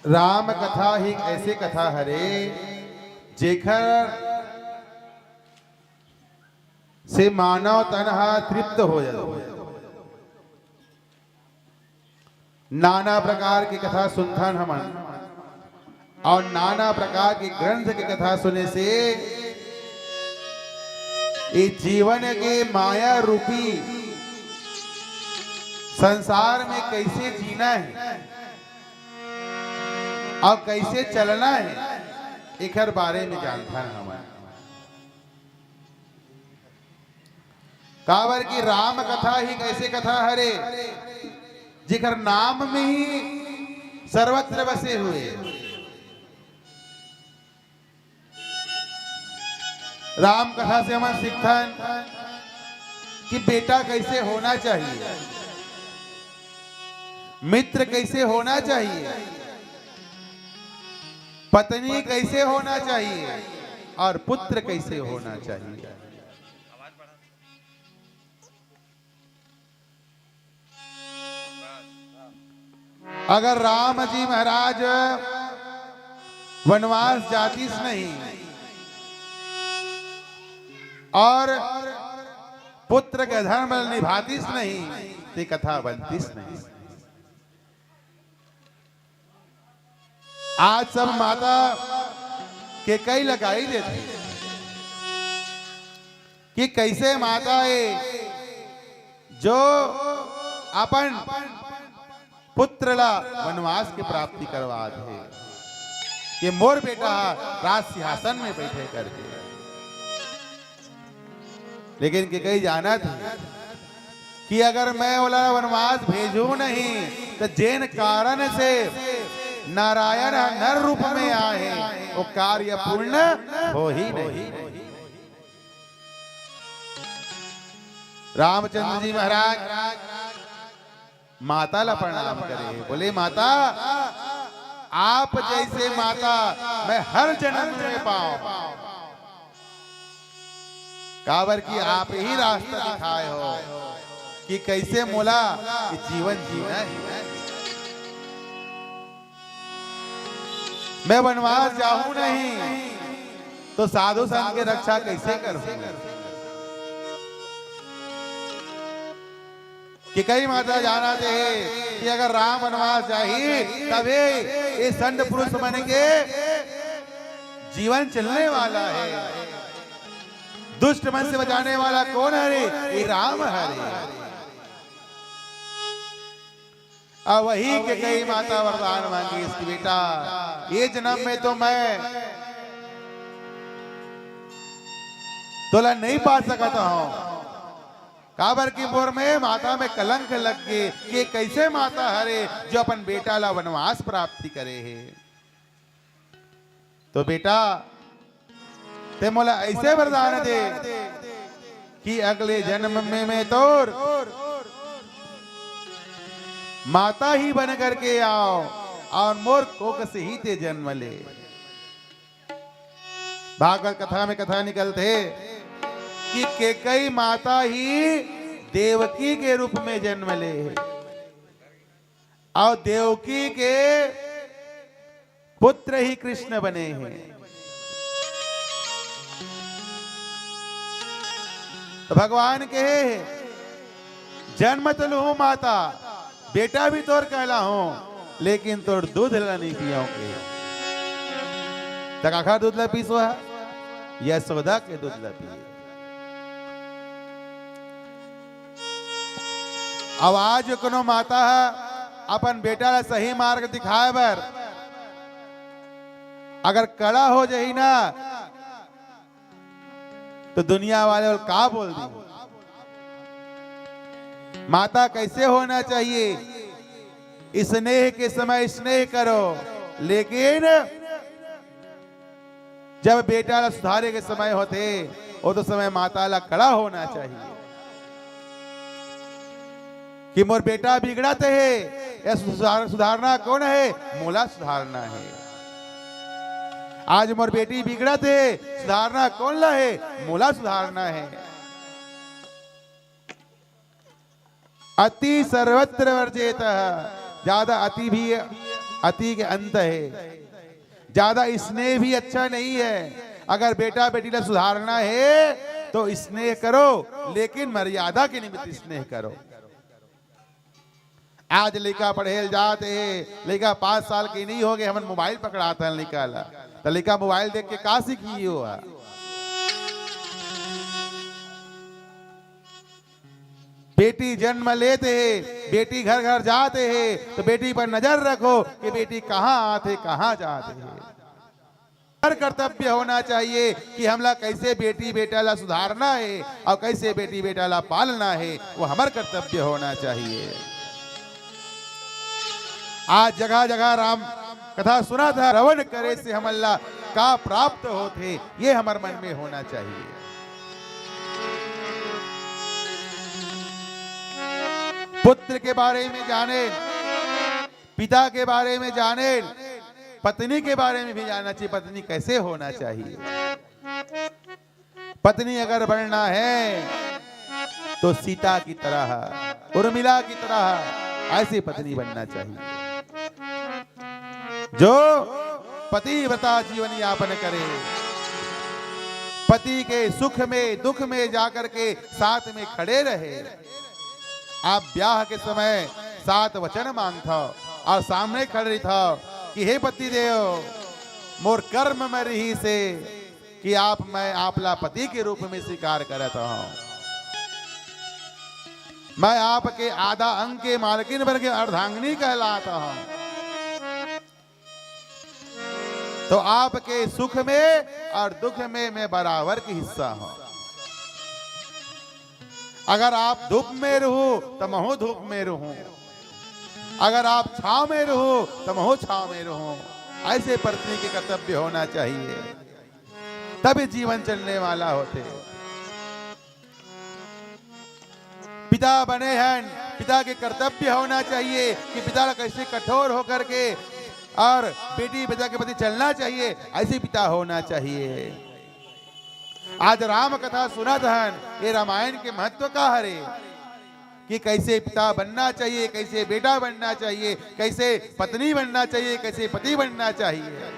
राम कथा ही एक ऐसे कथा हरे जेकर से मानव तन ह तृप्त हो जाए। नाना प्रकार के कथा सुनथन हमन और नाना प्रकार के ग्रंथ के कथा सुने से ये जीवन के माया रूपी संसार में कैसे जीना है और कैसे चलना है, एकर बारे में जानथन हमन। काबर कि राम कथा ही एक ऐसे कथा हरे जेकर नाम में ही सर्वत्र बसे हुए। राम कथा से हमन सीखथन कि बेटा कैसे होना चाहिए, मित्र कैसे होना चाहिए, पत्नी कैसे होना चाहिए और पुत्र कैसे होना चाहिए। अगर राम जी महाराज वनवास जातिस नहीं और पुत्र के धर्म निभातिस नहीं, ते कथा बनतिस नहीं। आज सब माता के कई लगाई देथे कि कैसे माता हे जो अपन पुत्र ला वनवास के प्राप्ति करवा दे, कि मोर बेटा राज सिंहासन में बैठे करके। लेकिन के कई जानत हे कि अगर मैं ओला वनवास भेजूं नहीं, त जेन कारण से नारायण ह नर रूप में आए हे, वो कार्य पूर्ण होही नहीं। रामचंद्र जी महाराज माता ला प्रणाम करे, बोले, "माता, आप जैसे माता मैं हर जन्म में पाऊं।" काबर कि आप ही रास्ता दिखाए हो कि कैसे मोला ये जीवन जीना है। मैं वनवास जाहूं नहीं, तो साधु संत के रक्षा कैसे करूं? कैकई माता जानत हे कि अगर राम वनवास जाही, तभे ये संत पुरुष मन के जीवन चलने वाला है। दुष्ट मन से बचाने वाला कौन हरे? ये राम हरे। अब वही कैकई माता वरदान मांगिस कि बेटा, ये जन्म में तो मैं तोला नहीं पा सकत हूं, काबर कि मोर में माता में कलंक लग गे। ये कैसे माता हरे जो अपन बेटा ला वनवास प्राप्ति करे हे? तो बेटा, ते मोला ऐसे वरदान दे कि अगले जन्म में मैं तोर माता ही बन करके आऊं और मोर कोख से ही ते जन्म ले। भागवत कथा में कथा निकलथे कि कैकई माता ही देवकी के रूप में जन्म ले हे और देवकी के पुत्र ही कृष्ण बने हे। तो भगवान कहे हे, "जन्म तो लूं माता, बेटा भी तोर कहलाहूं, लेकिन तोर दूध ला नहीं पियाऊं के।" त काखर दूध ला पीस हे? यशोदा के दूध ला पिए। अब आज कोनो माता ह अपन बेटा ला सही मार्ग दिखाए बर अगर कड़ा हो जाही ना, तो दुनिया वाले का बोल दी? माता कैसे होना चाहिए? स्नेह के समय स्नेह करो, लेकिन जब बेटा ला सुधारे के समय होथे, वो तो समय माता ला कड़ा होना चाहिए कि मोर बेटा बिगड़त हे, या सुधार-, सुधारना कोन हे? मोला सुधारना हे। आज मोर बेटी बिगड़त हे, सुधारना कोन ला हे? मोला सुधारना हे। अति सर्वत्र वर्जेत, ज्यादा अति भी अति के अंत हे। ज्यादा स्नेह भी अच्छा नहीं है। अगर बेटा बेटी ला सुधारना हे तो स्नेह करो, लेकिन मर्यादा के निमित्त स्नेह करो। आज लइका पढ़े ल जात हे, लइका पांच साल के नहीं होगे, हमन मोबाइल पकड़ात हन लइका ला, त लइका मोबाइल देख के का सीखही? बेटी जन्म लेत हे, बेटी घर घर जात हे, तो बेटी पर नजर रखो कि बेटी कहाँ आत हे, कहाँ जात हे। हर कर्तव्य होना चाहिए कि हमला कैसे बेटी बेटा ला सुधारना हे और कैसे बेटी बेटा ला पालना हे, वो हमर कर्तव्य होना चाहिए। आज जगह जगह राम कथा सुनत हन, श्रवण करे से हमन ला का प्राप्त होथे, ये हमर मन में होना चाहिए। पुत्र के बारे में जाने, पिता के बारे में जाने, पत्नी के बारे में भी जानना चाहिए, पत्नी कैसे होना चाहिए। पत्नी अगर बनना है तो सीता की तरह, उर्मिला की तरह ऐसी पत्नी बनना चाहिए, जो पतिव्रता जीवन यापन करे, पति के सुख में दुख में जाकर के साथ में खड़े रहे। आप ब्याह के समय सात वचन मांगथव और सामने खड़े रहिथव कि हे पति देव, मोर कर्म में रहिसे कि आप, मैं आपला पति के रूप में स्वीकार करत हूं। मैं आपके आधा अंग के मालकिन बन के अर्धांगिनी कहलात हूं। तो आपके सुख में और दुख में मैं बराबर के हिस्सा हूं। अगर आप धूप में रहू, त महूं धूप में रहूं। अगर आप छांव में रहू, त महूं छांव में रहूं। ऐसे पत्नी के कर्तव्य होना चाहिए, तभी जीवन चलने वाला होथे। पिता बने हन, पिता के कर्तव्य होना चाहिए कि पिता ला कैसे कठोर होकर के और बेटी बेटा के प्रति चलना चाहिए, ऐसे पिता होना चाहिए। आज राम कथा सुनत हन, ये रामायण के महत्व का हरे कि कैसे पिता बनना चाहिए, कैसे बेटा बनना चाहिए, कैसे पत्नी बनना चाहिए, कैसे पति बनना चाहिए,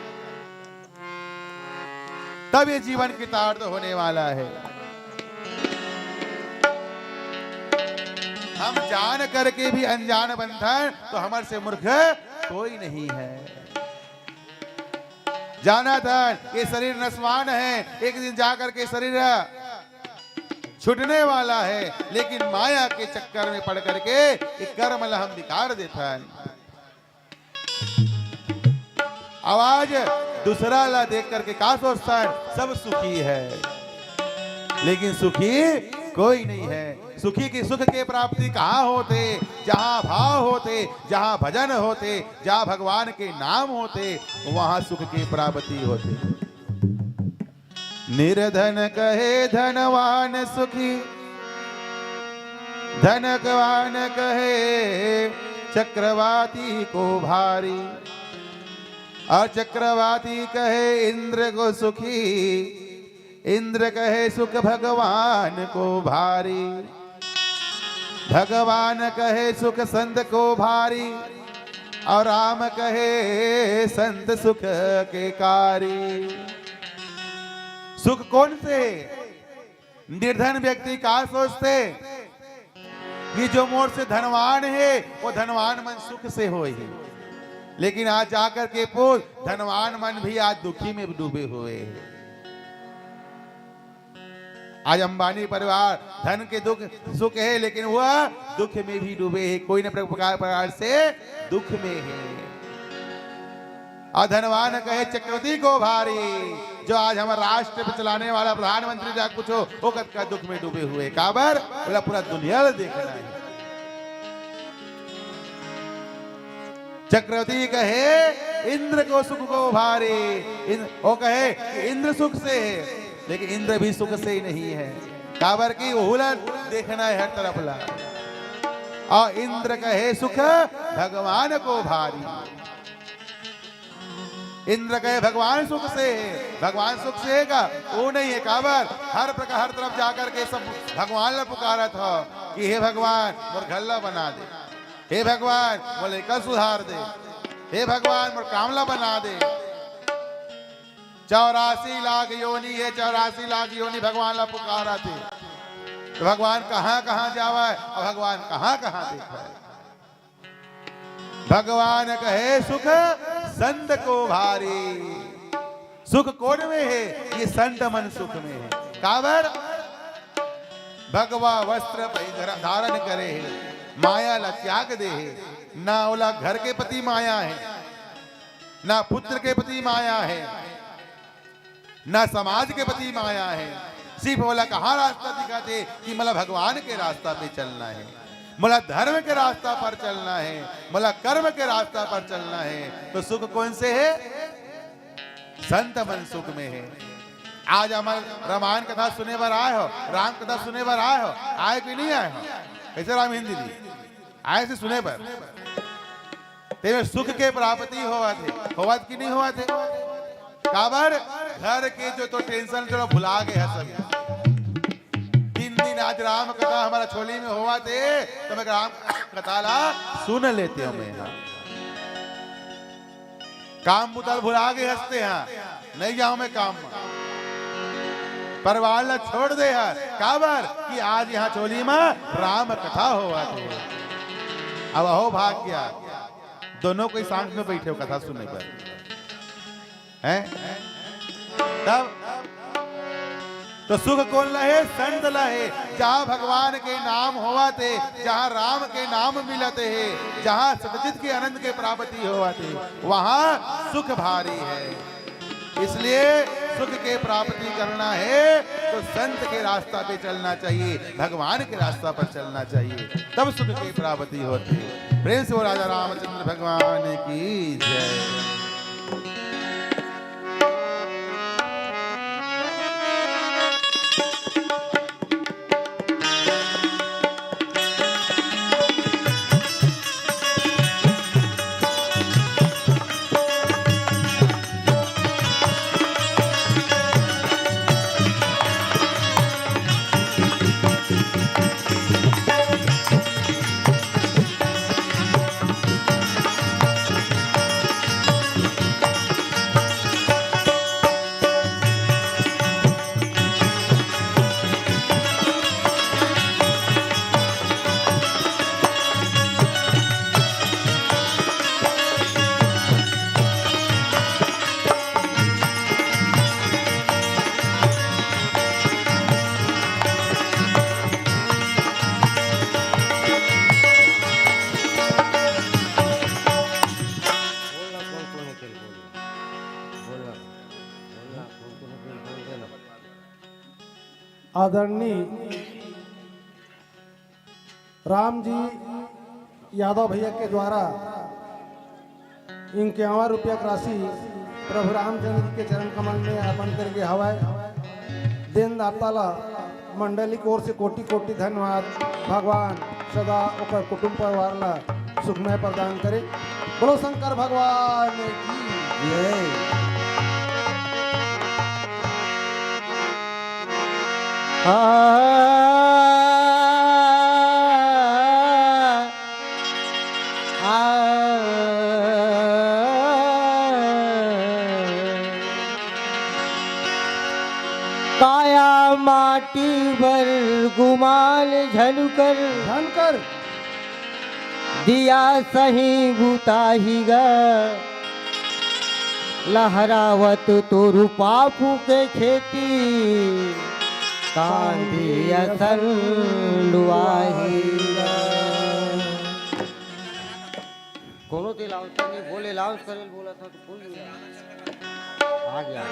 तब ये जीवन कृतार्थ होने वाला है। हम जान करके भी अनजान बनथन, तो हमर से मूर्ख कोई नहीं है। जानथन, ये शरीर नसवान है, एक दिन जा करके शरीर छूटने वाला है, लेकिन माया के चक्कर में पड़ करके ये कर्म ला हम बिगाड़ देथन। अब आज दूसरा ला देख करके का सोचथन, सब सुखी है, लेकिन सुखी कोई नहीं है। सुखी की सुख के प्राप्ति कहाँ होथे? जहाँ भाव होथे, जहाँ भजन होथे, जहाँ भगवान के नाम होथे, वहाँ सुख की प्राप्ति होथे। निर्धन कहे धनवान सुखी, धनवान कहे चक्रवाती को भारी, और चक्रवाती कहे इंद्र को सुखी, इंद्र कहे सुख भगवान को भारी, भगवान कहे सुख संत को भारी, और राम कहे संत सुख के कारी। सुख कौन से? निर्धन व्यक्ति का सोचथे कि जो मोर से धनवान है, वो धनवान मन सुख से होही, लेकिन आज जाकर के पूछ, धनवान मन भी आज दुखी में डूबे हुए हैं। आज अंबानी परिवार धन के दुख सुख है, लेकिन वह दुख में भी डूबे हैं, कोई न प्रकार प्रकार से दुख में है। और धनवान कहे चक्रवर्ती को भारी, जो आज हमर राष्ट्र पे चलाने वाला प्रधानमंत्री जा कुछ हो, वो कतका दुख में डूबे हुए। काबर? बोला, पूरा दुनिया ला देखना है। चक्रवर्ती कहे इंद्र को सुख को भारी, इन-, वो कहे कि इंद्र सुख से है, लेकिन इंद्र भी सुख से ही नहीं है। काबर कि ओहू ला देखना है हर तरफ ला। और इंद्र कहे सुख भगवान को भारी। इंद्र कहे भगवान सुख से है, भगवान सुख से है का? वो नहीं है। काबर? हर प्रकार, हर तरफ जाकर के सब भगवान ला पुकारत हो कि हे भगवान, मोर घर ला बना दे, हे भगवान, मोर लइका सुधार दे, हे भगवान, मोर काम ला बना दे। चौरासी लाख योनि है, चौरासी लाख योनि भगवान ला पुकारत हे। तो भगवान कहाँ कहाँ जावय और भगवान कहाँ कहाँ देखय। भगवान कहे सुख संत को भारी। सुख कोन में है? ये संत मन सुख में है। काबर? भगवा वस्त्र परिधार-, धारण करे है, माया ला त्याग दे है, ना ओला घर के प्रति माया है, ना पुत्र के प्रति माया है, ना समाज के प्रति माया है। सिर्फ ओला कहाँ रास्ता दिखत हे कि मोला भगवान के रास्ता पे चलना है, मोला धर्म के रास्ता पर चलना है, मोला कर्म के रास्ता पर चलना है। तो सुख कोन से है? संत मन सुख में है। आज हमर रामायण कथा सुने बर आय हो, राम कथा सुने बर आय हो, आय कि नहीं आय हो? कैसे राम हिंदी दी? आय से सुने बर। तेमे सुख के प्राप्ति होवत हे, होवत कि नहीं होवत हे? काबर? घर के जो तो tension जो भुला गे हस सब। तीन दिन आज राम कथा हमर छोली में होवत हे, तो मैं राम कथा ला सुन लेते हो मैं। हाँ, काम बुता ल भुला गे हस ते, हाँ, नहीं जावं मैं काम में। परिवार ला छोड़ दे हस, काबर कि आज यहाँ छोली में राम कथा होवत हे। अब अहो भाग गया, दोनों कोई सांग में बैठे हो कथा सुने बर, हैं? तब तो सुख कोन ला हे? संत ला हे। जहाँ भगवान के नाम होवत हे, जहाँ राम के नाम मिलत हे, जहाँ सतचित के आनंद के प्राप्ति होवत हे, वहाँ सुख भारी है। इसलिए सुख के प्राप्ति करना है तो संत के रास्ता पे चलना चाहिए, भगवान के रास्ता पर चलना चाहिए, तब सुख के प्राप्ति होती है। प्रेम से वो राजा रामचंद्र भगवान की जय। आदरणीय राम जी यादव भैया के द्वारा इक्यावन रुपया के राशि प्रभु रामचंद्र जी के चरण कमल में अर्पण करके हवय। देनदाता ला मंडली की ओर से कोटि कोटि धन्यवाद। भगवान सदा ओकर कुटुंब परिवार ला सुखमय प्रदान करे। बोलो शंकर भगवान की जय। आ, आ, काया माटी बर गुमान झन कर। झन कर। दिया सही बुताही गा, लहरावत तोरू पापू के खेती, कांदी असन लुआही गा। कोनो ते लाउंस नहीं बोले, लाउंस करे बोला था तो कोई नहीं आ गया।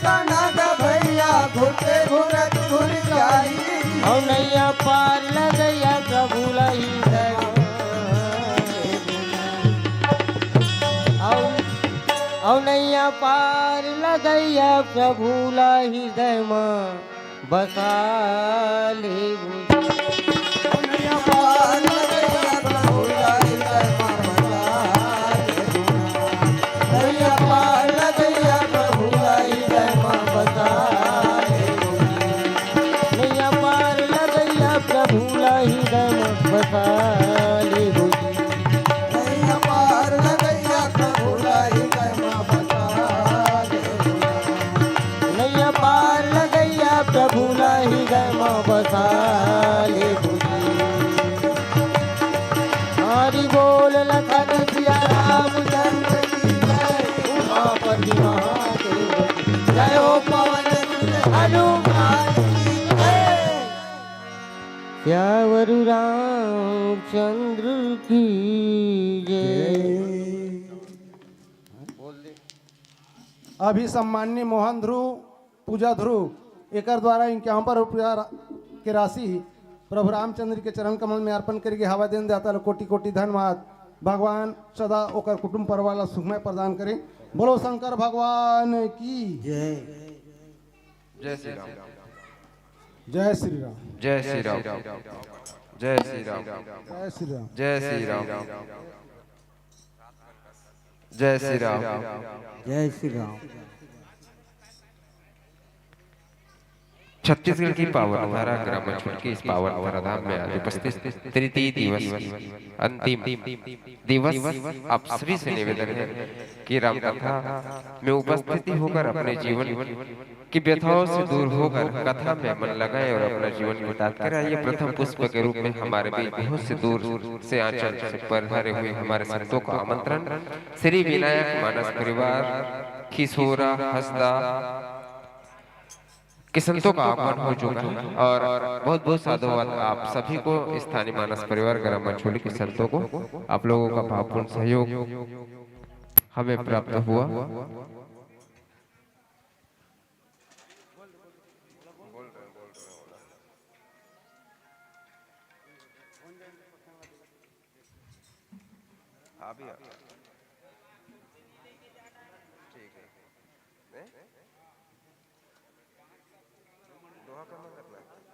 काना का भैया घुरते घुरत घुर जाही। अउ नैया पार लगैया प्रभु ला हृदय म। अउ, अउ नैया पार लगैया प्रभु ला हृदय म बसा लेबू। नैया पार लगैया प्रभु ला हृदय म बसा लेबू। नैया पार लगैया प्रभु ला हृदय म बसा लेबू। नैया पार लगैया प्रभु ला हृदय म बसा लेबू। नैया पार लगैया प्रभु ला हृदय म बसा लेबू। नैया पार लगैया प्रभु ला हृदय म बसा लेबू। हरि बोल लखन सिया रामचंद्र की जय, उमापति महादेव की जय, हो पवन सुत हनुमान की जय। सियावर रामचंद्र की जय। अभी सम्माननीय मोहन ध्रुव, पूजा ध्रुव, एकर द्वारा इक्यावन रुपया रा-, के राशि प्रभु रामचंद्र के चरण कमल में अर्पण करके हवा देन देता लो। कोटि कोटि धन्यवाद। भगवान सदा ओकर कुटुंब परिवार ला सुखमय प्रदान करे। बोलो शंकर भगवान की जय। जय श्री राम। जय श्री राम। जय श्री राम। जय श्री राम। जय श्री राम। जय श्री राम। जय श्री राम। जय श्री राम। छत्तीसगढ़ की पावन धरा ग्राम छुटकी इस पावन धराधाम में आज उपस्थित तृतीय दिवस की अंतिम दिवस, आप सभी से निवेदन है कि रामकथा में उपस्थिति होकर अपने जीवन की व्यथाओं से दूर होकर कथा में मन लगाएं और अपना जीवन व्यतीत करें। आइए, प्रथम पुष्प के रूप में हमारे बीच बहुत से दूर से आंचल से पधारे हुए हमारे संतों का आमंत्रण। श्री विनायक मानस परिवार, खिसोरा, हसदा के संतों का आगमन हो चुका है और बहुत बहुत साधुवाद आप सभी को, स्थानीय मानस परिवार ग्राम मंचोली के संतों को, आप लोगों का भावपूर्ण सहयोग हमें प्राप्त हुआ। हाँ भैया, ठीक है। हैं? दोहा कहाँ रखना है?